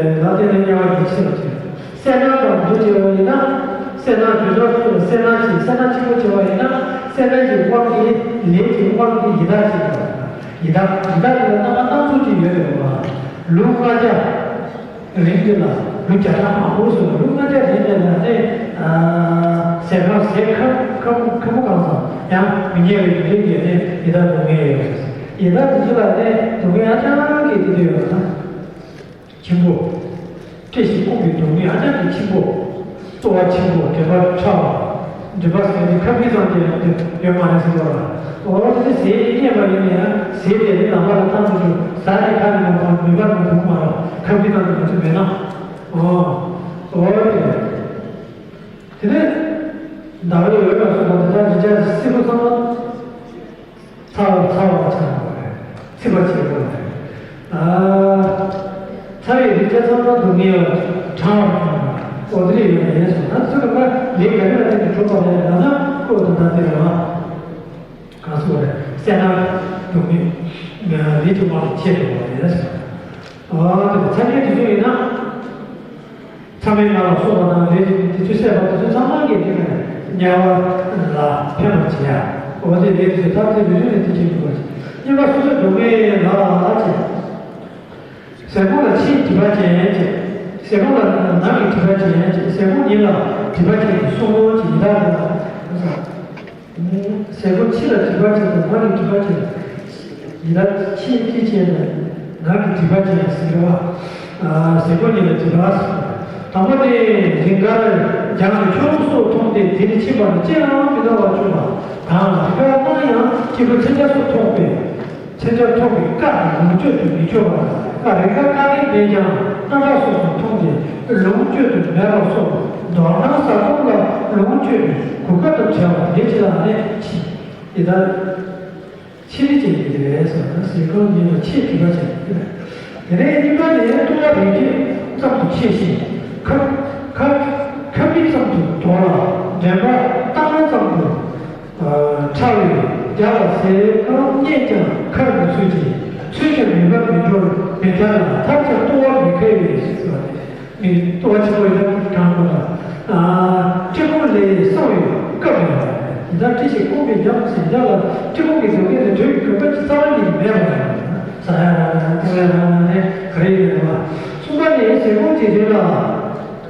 ལ་དེ་ནི་དམྱལ་བ་ཉི་ཚེ་བ་ཅན། སེར་སྣ་དང་དུ་བྱེད་པ་ཡིན་ན། སེར་སྣ་དུ་ཚོགས་ཚོགས་ལ་སེར་སྣ་ཆེ། སེར་སྣ་ཆེན་པོ་བྱེད་པ་ཡིན་ན། སེར་སྣ་གྱི་དབང་གིས་ལས་ཀྱི་དབང་གིས་ཡི་དྭགས་ཆེ་བ། ཡི་དྭགས་ཡི་དྭགས་ཀྱི་ལ་རྣམ་པ་སྣ་ཚོགས་ཀྱི་ཡོད་རེད་བ། ལུས་ལྔ་བརྒྱ། རིང་དུ་ལ་ལུས་བརྒྱ་ཕྲག་མང་པོ་སོང་། ལུས་ལྔ་བརྒྱ་རིང་ནས་ལ་ནི། ཟས་ཁམ་ཟས་ཁམ་ཁམ་ཁམ་གང་ཟག་ཡང་མི་རྙེད་པའི་རིགས་ཀྱི་ནི་ཡི་དྭགས་སྡུག་བསྔལ་ཡོད་རེད། ཡི་དྭགས་དེ་ཚོ་ལ་ནི་སྡུག་བསྔལ་ཧ་ཅང་གི་དེ་འདྲ་ཡོད་ན། ཆེན་པོ། བཀྲེས་ཤིང་སྐོམ་པའི་སྡུག་བསྔལ་ཧ་ཅང་གི་ཆེན་པོ། ལྟོ་བ་ཆེན་པོ། མགྲིན་པ་ཕྲ་བ། མགྲིན་པ་ཟེར་ནི་ཁ་མིག་ཙམ་གྱི་ཡོད་མ་རེད་ཟེར་བ་ལ། འོ་དེ་ཟས་རྙེད་པ་ཡིན་ན་ཡང་ཟས་དེ་ནི་ལམ་པ་ལ་བཏང་དུ་འགྲོ། ཟ་ནས་ཁ་ནས་མ་ཕོག་མིད་པ་ནི་འདུག་མ་རེད། ཁ་མིག་ཙམ་གྱི་མ་ཚུད་མེད་ན། འོ། འོ་དེ་རེད། དེ་ནས་ཟླ་བའི་འོད་ལ་སོགས་པ་དེ་དག་རི་བྱ་སྲིན་པོ་ཚང་མ། ཚ་བ་ཚ་བ་ཆགས་པ་རེད། ཚིག་པ་བྱེད་དགོས་རེད། ཨ། ཚ་བའི་རི་བྱ་ཚང་མ་སྡུག་བསྔལ་བ་གྲང་བ་གྲང་བ། འོ་དེ་རེད་ཡོད་ཡིན་སོང་། ད་ཚོད་ཀ་ལས་ག་རེ་ལ་བརྟེན་ནས་གྲུབ་པ་རེད་ལབ་ན་ཁོ་ད་ལྟ་དེ་རེད་བ། གང་སོང་རེད། སེར་སྣ་སྡུག་བསྔལ་ལས་ཀྱི་དབང་གིས་ཆད་འགྲོ་བ་རེད་སོང་། འོ་དེ་ཚ་བའི་རི་བྱ་ཡིན་ན། ཚ་མའི་ངལ་ལ་སོགས་པ་དང་ལས་ཀྱི་དེ་ཚོ་བསད་པ་དེ་ཚོ་ཚང་མ་གི་དེ་ནས་དམྱལ་བ་ལ་ཕན་པར་བྱེད་ཡ། འོ་དེ་ལས་དེ་ཚོ་ཐབས་དེ་རེ་རེ་ནས་དེ་བྱེད་དགོས་པ་ཞིག་གཉིས་པ་སོ་སོའི་སྡུག་བསྔལ་ལ་བྱེད། ཟས་སྐོམ་ལ་ཕྱིའི་སྒྲིབ་པ་ཅན་བྱེད། ཟས་སྐོམ་ལ་ནང་གི་སྒྲིབ་པ་ཅན་བྱེད། ཟས་སྐོམ་ཉིད་ལ་སྒྲིབ་པ་ཅན་གྱི་གསུམ་པོ་ཅིག་ཡི་དྭགས་དེ་དང་། ཟས་སྐོམ་ཕྱི་ལ་སྒྲིབ་པ་ཅན་དང་ནང་གི་སྒྲིབ་པ་ཅན། ཡི་དྭགས་ཕྱིའི་སྒྲིབ་ཅན་དང་ནང་གི་སྒྲིབ་པ་ཅན་ཟེར་བ། ཟས་སྐོམ་ཉིད་ལ་སྒྲིབ་པ་ཟེར། དང་པོ་ནི་རིགས་འགའ་རྒྱང་དུ་ཁྱོད་སོགས་མཐོང་སྟེ་དེ་ནི་ཕྱིན་པ་ནི་ཅི་ཡང་མི་སྣང་བར་གྱུར་པ་དང་། རིགས་འགའ་སྣང་ཡང་སྐྱེས་བུ་མཚན་ཆ་སོགས་མཐོང་པས། མཚོན་ཆ་ཐོགས་པའི་བཀའ་དང་ལོངས་སྤྱོད་དུ་མི་སྤྱོད་པ། རེས་འགའ་བཀའ་ལན་འདེབས་ཀྱང་སྣ་ཁ་སོ་སོར་མཐོང་སྟེ་ལོངས་སྤྱོད་དུ་མེད་པ་སོགས་མདོར་ན་བཟའ་བཏུང་ལ་ལོངས་སྤྱོད་པའི་གོ་སྐབས་དང་བྲལ་བ་དེ་ཅི་ལ་ནི་ཕྱི་ཡི་དྭགས། ཕྱི་རིགས་ཅན་གྱི་རེད་ཟེར་ན་ཟས་གོས་ཉོས་ལ་ཕྱིར་དྲི་བ་བྱས། དེ་ནས་གཉིས་པ་ནི་ལྟུང་བ་རིགས་རྒྱུད་ཙམ་དུ་ཕྱེ་ཞིང་། ཁབ་ཁབ་ཁབ་རིགས་ཙམ་དུ་དོར་ལ་འདྲེན་པ་ལྟ་སྣང་ཙམ་དུ་ཕྲ་བའི་རྒྱ་ལ་ཟས་གང་རྙེད་ཀྱང་ཁར་མི་ཚུད་ཅིང་ཚུད་ཀྱང་མེད་པར་མི་འགྱུར་མི་ཐར་ལ་ཐར་ཀྱང་ལྟུང་བ་མི་འཁེལ་བས་ཟེར་བ་ནི། མི་ལྟོ་བ་ཆེན་པོ་ཡིན་ན་གྲང་པོ་དང་། སྤྲེལ་ཀོང་ལས་སྲང་བའི་སྐབས་མེད་པ། ཡི་དྭགས་སྤྲེལ་ཞིང་ཀོང་བའི་ཉམས་ཟིན་རྒྱ་ལ་སྤྲེལ་ཀོང་གི་སྡུག་བསྔལ་ནི་དྲོད་ཀྱི་གོས་པ་ཅི་རྩ་བ་ཉིད་མེད་པ་ཡིན། ཟ་ཡ་རང་རང་ལྟུང་ཡ་རང་རང་ནས་ག་རེ་ཡིན་པ། གསུམ་པ་ནི་ཟས་གོས་ཀྱི་རིགས་ལ།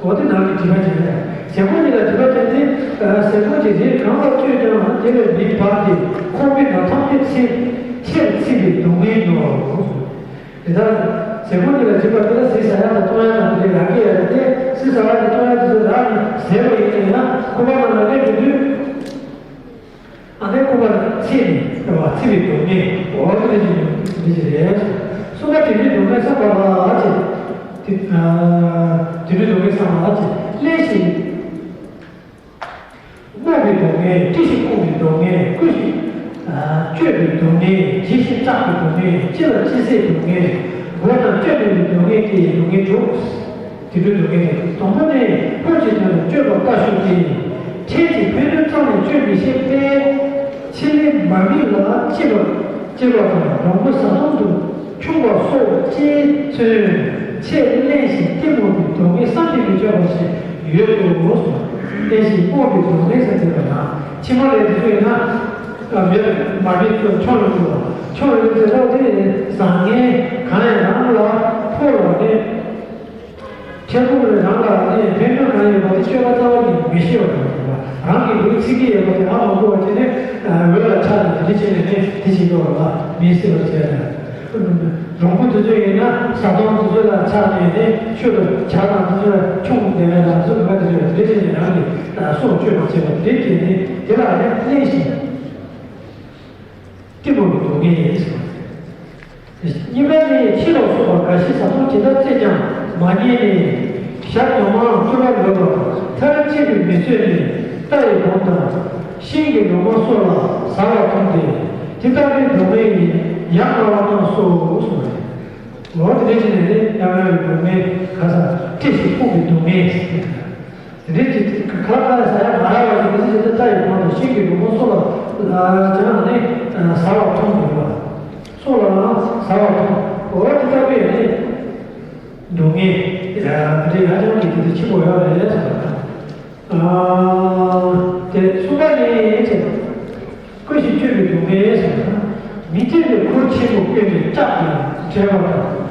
འོ་དེ་ནང་གི་དྲི་བ་ཅན་རེད། ཟས་གོས་ཉིད་ལ་དྲི་བ་ཅན་ཏེ། ཟས་གོས་ཀྱི་རིགས་གང་ལ་སྤྱོད་ཀྱང་དེ་ལས་མི་འབར་ཏེ་ཁོག་པའི་ནང་ཐམས་ཅད་ཚིག་ཆེར་ཚིག་པའི་སྡུག་བསྔལ་ཉོ། དེ་ལྟར་ཟས་གོས་ཉིད་ལ་སྦྱིན་པ་དེ་ལ་ཟས་ཟ་ཡ་དང་བཏུང་ཡ་དང་དེ་ལས་རང་གི་ཡ་དེ་ཟས་ཟ་བ་དེ་བཏུང་ཡ་དེ་ཚོ་རང་ནས་ཟས་པ་ཡིན་ན་ཡང་ཁོག་པ་ནང་ལ་སླེབས་ཡོང་དུས། ཨ་ནི་ཁོག་པ་ཚིག་ནས་ཚིག་པའི་སྡུག་བསྔལ་འོ་དེ་འདྲ་ཞིག་འདི་ཞིག་རེད། གསུམ་པ་དྲི་མེད་སྡུག་བསྔལ་བསམ་པ་ལ་ཅེས། དེ་དྲི་མེད་སྡུག་བསྔལ་བསམ་པ་ལ་ཅེས་སླད་ཞིག་རྨོངས་པའི་སྡུག་བསྔལ། བཀྲེས་ཤིང་སྐོམ་པའི་སྡུག་བསྔལ། བསྐུལ་ཞིང་། ཨ། གཅོད་པའི་སྡུག་བསྔལ། འཇིགས་ཤིང་སྐྲག་པའི་སྡུག་བསྔལ། ལྕི་ལ་ལྕི་སའི་སྡུག་བསྔལ། མགོ་དང་སྐྲ་མིད་པའི་སྡུག་བསྔལ་ཏེ་སྡུག་བསྔལ་དྲུག་དེ་འདྲའི་སྡུག་བསྔལ་དེ། དང་པོ་ནི་ཕོ་བྱས་དོན་ལ་སྤྱོད་པ་ལྟ་ཞོག་ཅིག་ཕྲན་གྱིས་ཕན་གནོད་ཙམ་ལས་སྤྱོད་མི་ཤེས་པས། ཕྱི་ལས་མར་མེ་ལ་ལྕི་བ་ལྕི་བ་དང་རོང་པོ་བཟའ་བཏུང་དུ་ཆུང་བ་སོགས་ལྕེས་མཚོན་ཆེས་བརླན་ཞིང་གཏི་མུག་གི་སྡུག་བསྔལ་བསམ་གྱིས་མི་ཁྱབ་པ་ཞིག་ཡོད་དོ། བརླན་ཞིང་རྨོངས་པའི་སྡུག་བསྔལ་ཟེར་དེ་ལ་ན་ཕྱི་མ་ལས་དེ་ཚོ་ཡིན་ན། མེ་མར་མེ་ཚོ་མཆོང་རེ་ཚོ་མཆོང་རེ་ཚོ་ཚེ་རབས་དེ་བཟང་ངན་གང་ཡང་རང་ལ་ཕོག་ལ་ནི། ཁྱེད་ཚོ་ལ་རང་ལ་ནི་ཕན་ཐོགས་གང་ཡོད་པ་དེ་སྤྱོད་པ་རྩ་བ་ནས་མི་ཤེས་པ་དང་། རང་གི་ལུས་ཚིག་གི་ཡོད་པ་དེ་ཧ་མ་གོ་བ་བྱས་ནས་འོད་ལ་ཆགས་ནས་དེ་འདྲ་བྱས་ནས་ནི་དེ་བྱེད་དགོས་པ་ལ་མི་སྲིད་པར་བྱས་ནས། རོང་པོ་དེ་ཚོ་ཡིན་ན་བཟའ་བཏུང་དེ་ཚོ་ལ་ཆགས་ནས་ནི་ཆུ་དང་ཇ་དང་དེ་ཚོ་ལ་ཆུང་དེ་བས་ལ་སོགས་པ་དེ་ཚོ་དེ་འདྲ་བྱས་ནས་རང་གི་སྲོག་གཅོད་པར་བྱེད་པ་དེ་འདྲ་བྱས་ནས་དེ་ལ་ནི་བརླན་ཞིང་། གཏི་མུག་གི་སྡུག་བསྔལ་ཡིན་ཟེར་བ་རེད། གཉིས་པ་ནི་ཕྱི་ལ་སོགས་པ་འགའ་ཞིག་བཟའ་བཏུང་ཇི་ལྟར་བཙལ་ཀྱང་མ་རྙེད་ནས་ཞག་ཉི་མའང་བསྐྱུར་བར་འོས་པ་མཐར་ཕྱིན་པའི་མི་ཚོད་ནི་ལྟ་ཡི་བུམ་དང་ཤིང་གི་ལོ་མ་སོགས་ལ་ཟ་བར་མཐོང་སྟེ་དེ་ལྟ་བུའི་སྡུག་བསྔལ་ཡིན་ཡང་ང་བ་གནང་སོ་གསུངས་པ་རེད། འོ་དེ་འདྲ་བྱས་ནས་ནི་ཡང་ང་བའི་སྡུག་བསྔལ་ག་ས་བཀྲེས་ཤིང་སྐོམ་པའི་སྡུག་བསྔལ་ཟེར་ཏེ། དེ་འདྲའི་ཅིག་ཁ་ཁ་ཟ་ཡ་མ་རག་པ་ཞིག་མི་ཚེ་ཇི་ལྟར་ཡི་བང་དུ་ཤིང་གི་སྡོང་པོ་སོགས་ལ་ཅང་ནི་ཟ་བར་མཐོང་དགོས་པ། སོགས་ལ་ཟ་བར་མཐོང་། འོ་དེ་ལྟ་བུའི་ནི་སྡུག་བསྔལ་དེ་འདྲའི་ཧ་ཅང་གི་དེ་ཆེན་པོ་ཡོད་རེད་ཟེར་བ་དང་། དེ་གསུམ་པ་ནི་ཅེས། བསྐུལ་ཞིང་གཅོད་པའི་སྡུག་བསྔལ་ཟེར་ན། མི་བདེ་བའི་ཁུར་ཆེན་པོ་བསྐོན་ནས་སྐྲག་དང་བྲལ་བ་དང་།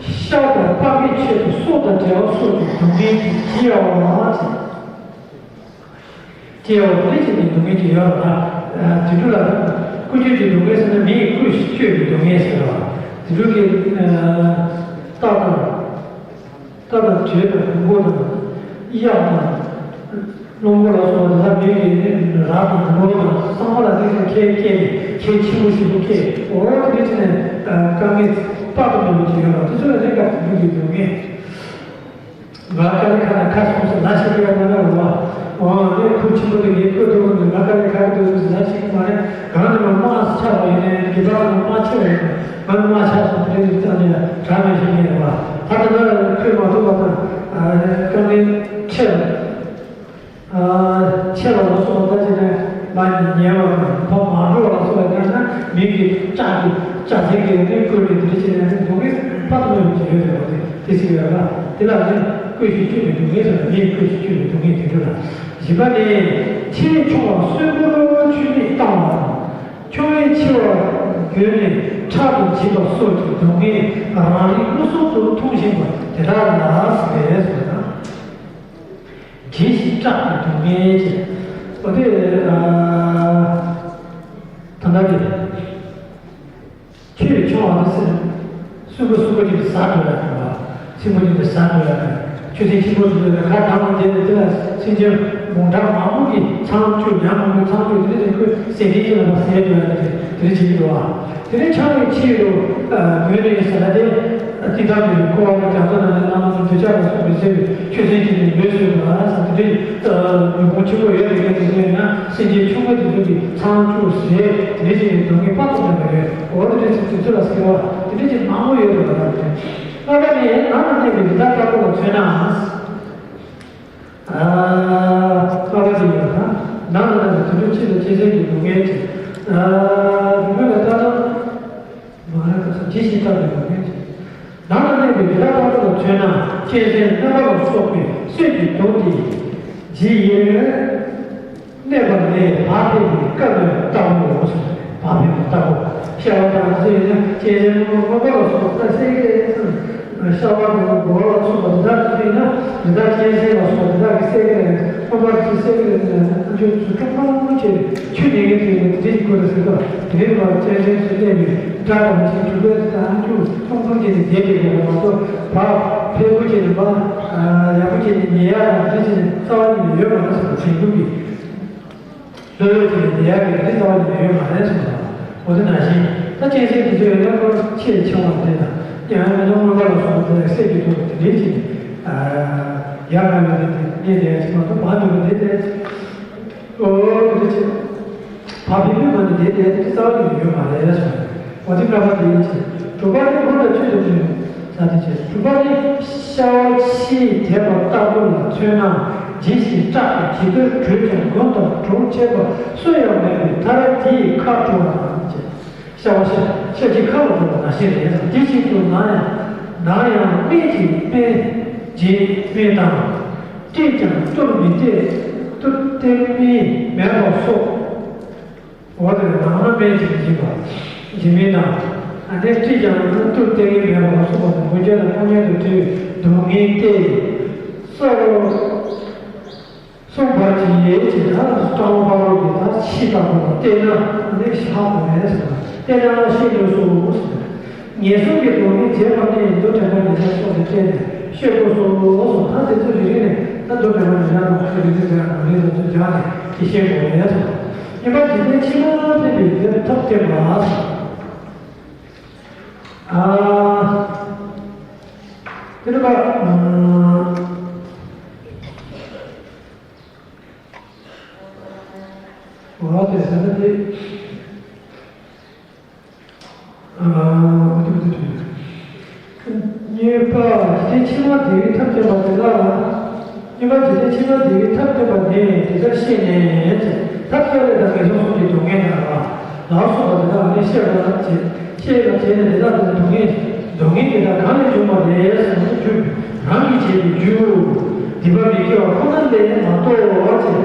ཤ་དང་པགས་པའི་ཆེད་དུ་སྲོག་དང་བྲལ་བ་སོགས་ཀྱི་སྡུག་བསྔལ་གྱིས་སྐྱེ་བ་ཟེར། སྐྱེ་བ་དེ་བཞིན་གྱི་སྡུག་བསྔལ་ཅིག་ཡོད་ལ། དེ་དུས་ལ་བསྐུལ་གཅོད་ཀྱི་སྡུག་བསྔལ་ཟེར་ན་མི་ཡི་བསྐུལ་ཞིང་གཅོད་ཀྱི་སྡུག་བསྔལ་ཟེར་བ། དེ་དུས་ཀྱི་རྟ་དང་། རྟ་དང་བྱོས་དང་བོང་གུ་དང་། གཡག་དང་། གླང་པོ་ལ་སོགས་པ་དེ་དག་མི་ཡི་ར་དང་ལོ་དང་ཚང་མ་ལ་དེ་ཚོ་ཁྱེད་སྐྱེས་ནས་ཁྱེད་ཆེན་པོ་ཞིག་པོ་སྐྱེས། འོ་དེ་ཚོ་ནས་དཀའ་ངལ་དཔག་ཏུ་མེད་པ་ཅིག་ཡོད་ལ། དེ་ཚོ་ལ་རེ་འགའ་དེ་དུས་ཀྱི་སྡུག་བསྔལ། ང་དཀའ་ལས་ཁག་ནས་ཁ་སོང་ཟེར་ལ་ཞིག་ཡོད་ན་ལ་རུ་བ། འོ་ངས་ཁུར་ཆེན་པོ་དེ་ངས་ཁུར་ཐུབ་ཀྱི་འདུག་ང་དཀའ་ལས་ཁག་གི་འདུག་ཟེར་ལ་ཞིག་མ་རེད། གང་ནས་མ་དམག་ཆགས་པ་ཡིན་ནའི་རྒྱུ་དག་ནས་དམག་ཆགས་པ་ཡིན་ནའི་ང་དམག་ཆགས་སོང་དེ་རིགས་ཙམ་ནས་དྲག་མེད་ཞིག་ངས་རེད་བ། ད་ལྟ་ན་ལ་ཁུར་མ་ཐུབ་པ་དང་དཀའ་ངལ་ཆེ་བ། ཆེ་བ་ལ་སོགས་པ་ལྟ་ཅི་ནས་མ་ཉལ་བ་དང་ཕ་མ་འགྲོ་བ་ལ་སོགས་པ་ལྟ་ན་མི་གི་ལྕགས་ཀྱི་ལྕགས་ཟིན་གྱི་ནི་བསྐུལ་ནས་དེ་འདྲ་བྱས་ནས་སྡུག་བསྔལ་དཔག་ཏུ་མེད་པ་ཅིག་ཡོད་རེད་བ། དེ་ཞིག་ཡོད་ལ་དེ་ལ་ནི་བསྐུལ་ཞིང་གཅོད་པའི་སྡུག་བསྔལ་ཟེར་ན་མིའི་བསྐུལ་ཞིང་གཅོད་པའི་སྡུག་བསྔལ་དེ་འདྲ་ལ། བཞི་པ་ནི་ཆེས་ཆུང་བ་གསོན་པོར་ཆུ་མིག་བཏང་བ་དང་། ཆུང་བས་ཆེ་བ་བརྒྱུད་ནས་ཁྲག་ཏུ་འབྱིན་པ་སོགས་ཀྱི་སྡུག་བསྔལ་རང་རིག་མངོན་སུམ་དུ་མཐོང་བཞིན་པ་དེ་དག་ལ་ཟེར་ཟེར་ན། བརྗེད་ཞིང་སྐྲག་པའི་སྡུག་བསྔལ་ཅེས། འོ་དེ་ད་ལྟ་དེ་ཆོས་ཆུང་བ་དེ་སྲིན་སྲིན་པོ་སྲིན་པོ་ཅིག་ཟ་འགྲོ་ཡ་དང་། སྲིན་པོ་ཅིག་ཟ་འགྲོ་ཡ་དང་ ཆུ་ཚན་ཆེན་པོ་དེ་ཚོ་ལ་ཁ་གྲངས་མང་བྱས་ནས་དེ་ལ་སེམས་ཅན་མང་དྲགས་མང་པོ་གི་ཚང་བཅུག་ཉམས་མང་པོའི་ཚང་བཅུག་དེ་འདྲ་ཞིག་ཁོས་ཟས་སྦྱིན་གྱི་ལ་ཟས་སྤྲད་ཡ་དེ་དེ་འདྲ་བྱེད་ཀྱི་འདུག་བ། དེ་ནས་ཆང་གི་ཕྱིར་དུ་མོས་ནས་ཟེར་ན་དེ་ཏི་ཐ་མི་རིགས་འཁོར་བ་དང་རྒྱ་མཚོ་ནང་ནས་བླ་མ་འདོད་ཆགས་ལ་སོགས་པའི་ཟས་པའི་ཆུ་ཚན་གྱི་ནས་མོས་ཟོས་པ་ཟེར་དེ་འདྲའི་ཉོན་མོངས་ཆེན་པོ་ཡོད་པའི་གནས་དེ་ཡོད་ན་སེམས་ཅན་ཆུང་ངུ་དེ་ཚོ་གི་ཚང་བཅུག་ཟས་དེ་འདྲ་ཞིག་ནས་སྡུག་བསྔལ་དཔག་ཏུ་མེད་པ་ཡོད། འོ་དེ་འདྲ་ཞིག་དེ་ཚོ་ལ་ཟེར་བ་དེ་འདྲ་ཞིག་མང་པོ་ཡོད་པ་རེད། ལྔ་པ་ནི་ནང་ན་གནས་པའི་རི་དྭགས་ལྟ་བུ་ལ་མཚོན་ན། ཨ། ལྔ་པ་ཅིག་ཡོད་ན། ནང་ན་གནས་པའི་དུད་འགྲོ་ཁྱི་དང་གཅན་གཟན་གྱི་སྡུག་བསྔལ་ཅིག་ཨ། སྡུག་བསྔལ་ལ་ལྟ་ན། མ་རེད་ད་ས་ཇི་ཞིག་ལྟ་བའི་སྡུག་བསྔལ་ཅིག་ནང་ན་གནས་པའི་རི་དྭགས་ལྟ་བུ་ལ་མཚོན་ན་གཅན་གཟན་སྨན་པ་ལ་སོགས་པའི་གསོད་ཀྱི་དུག་དེ་ཇི་ཡིན། གནས་པ་ལས་བག་ཕེབས་པའི་སྐབས་ལ་ལྟ་བུའོ། བག་ཕེབས་པ་ལྟ་བུ། ཤ་བ་དང་ཟས་ཡིན་ན་སྐྱེ་ཚེ་སྔོན་པོ་སྔོན་པོ་ལ་སོགས་པ་བསད་ཀྱི་རེད་ཟེར། ཤ་བ་དང་མགོ་ལ་སོགས་པ་དེ་དག་ཡིན་ན་དེ་དག་སྐྱེ་ཚེ་ལ་སོགས་པ་དེ་དག་གིས་བསད་ཀྱི་རེད། སྔོན་པོ་ལ་སོགས་བསད་ཀྱི་རེད་ཟེར་ན་ཨ་ཇོ་ཚུལ་ཁྲིམས་སྤོང་བྱས་ཆུ་ནས་ཀྱི་དུས་ནས་དེ་འདྲའི་སྐོར་ཟེར་ཏོ། དེ་རིང་ལ་སྐྱེ་ཚེ་ཚུལ་གནས་པའི་དགྲ་དང་ཅིག་གྲུབ་པའི་དེ་དག་ཨ་ཇོ་སྟོང་ཐུང་བྱས་ནས་བསྡད་ཀྱི་རེད་མ་གཏོགས་བག་ཕེབས་པོ་བྱས་ནས་མ་ཡག་པོ་བྱས་ནས་ཉལ་ཡག་དང་དེ་བྱས་ནས་རྩ་བ་ཉིད་ནས་ཡོད་མ་རེད་ཟེར་བ་དྲན་སྐུལ་གྱི། ལྷོད་ལྷོད་བྱས་ནས་བསྡད་ཡག་གི་རི་རྩ་བ་ཉིད་ནས་ཡོད་མ་རེད་གསུངས་པ། འོ་དེ་ནང་བཞིན་ད་གཅན་གཟན་དེ་ཚོ་ཡོད་ན་ཁོ་ཆེས་ཆེ་བ་དེ་དང་ཡང་ཡང་མེད་ན་རྔོན་པ་ལ་སོགས་པ་དེ་ལ་བསད་ཀྱི་འདུག་དེ་འདྲའི་བྱས་ནས་ཡག་ག་ཡོད་དེ་དེ་གནས་བསྡད་ཡག་ཅིག་མ་གཏོགས་བག་འགྲོ་བ་དེ་དེ་འོ་དེ་འདྲ་བྱས་བག་ཕེབས་པའི་མ་ནི་དེ་དེ་དེ་རྩ་བ་ཉིད་ནས་ཡོད་མ་རེད་གསུངས་པ། འོ་དེ་ཀ་པ་དེ་ཡིན་ཕྱིར། དྲུག་པ་ནི་མགོ་དང་ཆུ་དང་ཆུ། ས་དེ་བྱས། དྲུག་པ་ནི་ཤ་བ་ཕྱིས་བསྡད་པ་ལྟ་བུ་ལ་མཚོན་ན་ཇི་ཞིག་སྐྲག་པའི་གྱེས་རྡོར་དྲོད་ཀྱང་མགོ་དང་གྲོགས་བྱེད་པ་སུ་ཡང་མེད་པའི་མཐར་དེ་ཡི་ཁ་བྲོ་བ་དང་བཅས། ཤ་བ་ཤ་ཤ་ཁྱི་ཁ་ལ་བྲོ་བ་ནང་བཞིན་རེད། དེ་བཞིན་དུ་ནམ་ཡང་ནམ་ཡང་སྨན་གྱི་སྨན་གྱི་སྨན་དང་། བཀྲེས་ཀྱང་གཏོར་མི་བཀྲེས་གཏོར་བཀྲེས་མི་མེད་པ་སོགས། འོ་དེ་ནང་ན་སྨན་གྱི་སྦྱིན་པ། སྦྱིན་མིན་དང་། ཨ་ནི་སྤྲིས་ཀྱང་ན་ཏུ་སྟེ་ངན་མེད་པ་ལ་སོགས་པ་དང་མུ་གེ་དང་སྟོང་ཉིད་དུ་བྲལ་བའི་སྡུག་བསྔལ་སྟེ། སོ་སོ་བར་གྱི་ཡེ་ཅིག་ད་སྤྲང་པོ་པ་ལོ་གི་ད་ཕྱི་ལྟ་བུ་ལ་བལྟས་ན་ཨ་ནི་ཤ་གོ་མེད་ཟེར་བ་བལྟས་ན་ཤེས་དགོས་སོ་ཟེར། ངན་སོང་གི་སྡུག་བསྔལ་བྱེད་པ་ནི་མདོ་དྲན་པ་ཉེ་ས་སོགས་ལས་བལྟས་ནས་ཤེས་དགོས་སོ་ཟེར། ད་དེ་ཚོ་རེ་རེ་ནས་ད་མདོ་དྲན་པ་ཉེ་ས་དང་ཁ་རེ་རེ་ཟེར་ཡང་མ་རེད་ཟེར་ཚོ་སྦྱར་ནས་དེ་ཤེས་དགོས་རེད་ཟེར། གཉིས་པ་འཇིག་རྟེན་ཕྱི་མ་ཕན་པའི་དེར་ཐབས་བསྟན་པ། ཨ། དེ་ནི་པ། འོ་དེ་ཟེར་ན་དེ། ཨ། འོ་དེ་འོ་དེ་དེ། གཉིས་པ་འཇིག་རྟེན་ཕྱི་མ་བདེ་བའི་ཐབས་བསྟན་པ་དེ་ལ། གཉིས་པ་འཇིག་རྟེན་ཕྱི་མ་བདེ་བའི་ཐབས་བསྟན་པ་ནི་དེ་ལྟར་ཤེས་ནས། ཐབས་ཀྱི་ལས་དང་ངན་སོང་གསུམ་གྱི་སྡུག་བསྔལ་དང་ལ་སོགས་པ་དེ་དག་ནི་ཤེས་པར་བྱེད། ཤེས་པར་བྱས་ནས་དེ་དག་ཏུ་སྡུག་བསྔལ་སྡུག་བསྔལ་དེ་དག་གང་ལས་བྱུང་བ་རེད་ཟེར་ན་རྒྱུ་རང་གིས་བྱས་པའི་རྒྱུ། སྡིག་པ་མི་དགེ་བ་ཁོ་ན་ལས་མ་གཏོགས་ཅེས།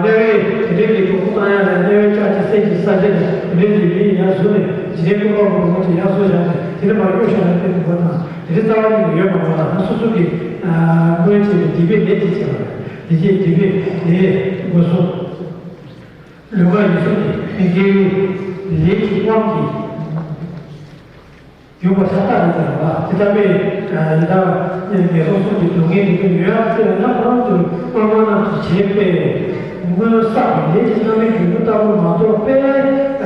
དམྱལ་བའི་དེ་འདྲའི་གི་གྲོགས་པོ་བཏང་ཡ་ལ་དམྱལ་བའི་ལྕགས་ཀྱི་སེམས་ཀྱི་ས་ཆ་ནས་དེ་འདྲའི་གི་མི་ཡར་བཟུང་ནས་འཇིག་རྟེན་ཀུན་པ་པོ་གྲོགས་པོ་ཅིག་ཡར་བཟུང་བཞག་ནས་དེ་འདྲ་མར་གཡུག་བཞག་ན་དེ་འདྲ་བ་དང་དེ་འདྲའི་རྩ་བ་ཉིད་ནས་ཡོད་མ་རེད་པ། སོ་སོ་གི་སྔོན་བྱས་པའི་སྡིག་པའི་ལས་ཀྱིས་བྱས་པ་རེད། དེ་རྗེས་སྡིག་པའི་ལས་འགོ་སོང་། ལུས་ངག་ཡིད་གསུམ་གྱི་མི་དགེ་བའི་ལས་ཀྱི་དབང་གིས། ཡོད་པ་ཤ་སྟག་རེད་ཟེར་བ། དེ་ལྟ་བུའི་ཡི་དྭགས་ངན་སོང་གསུམ་གྱི་སྡུག་བསྔལ་འདི་ཚོ་ཡོད་ཡག་ཚེ་ན་ཁོ་རང་ཚོས་སྔོན་མ་རྣམས་ཀྱིས་བྱས་པའི་སྔོན་བསགས་པའི་ལས་ཀྱི་རྣམ་སྨིན་རྒྱུ་འབྲས་ལྟ་བུ་མ་གཏོགས་པའི་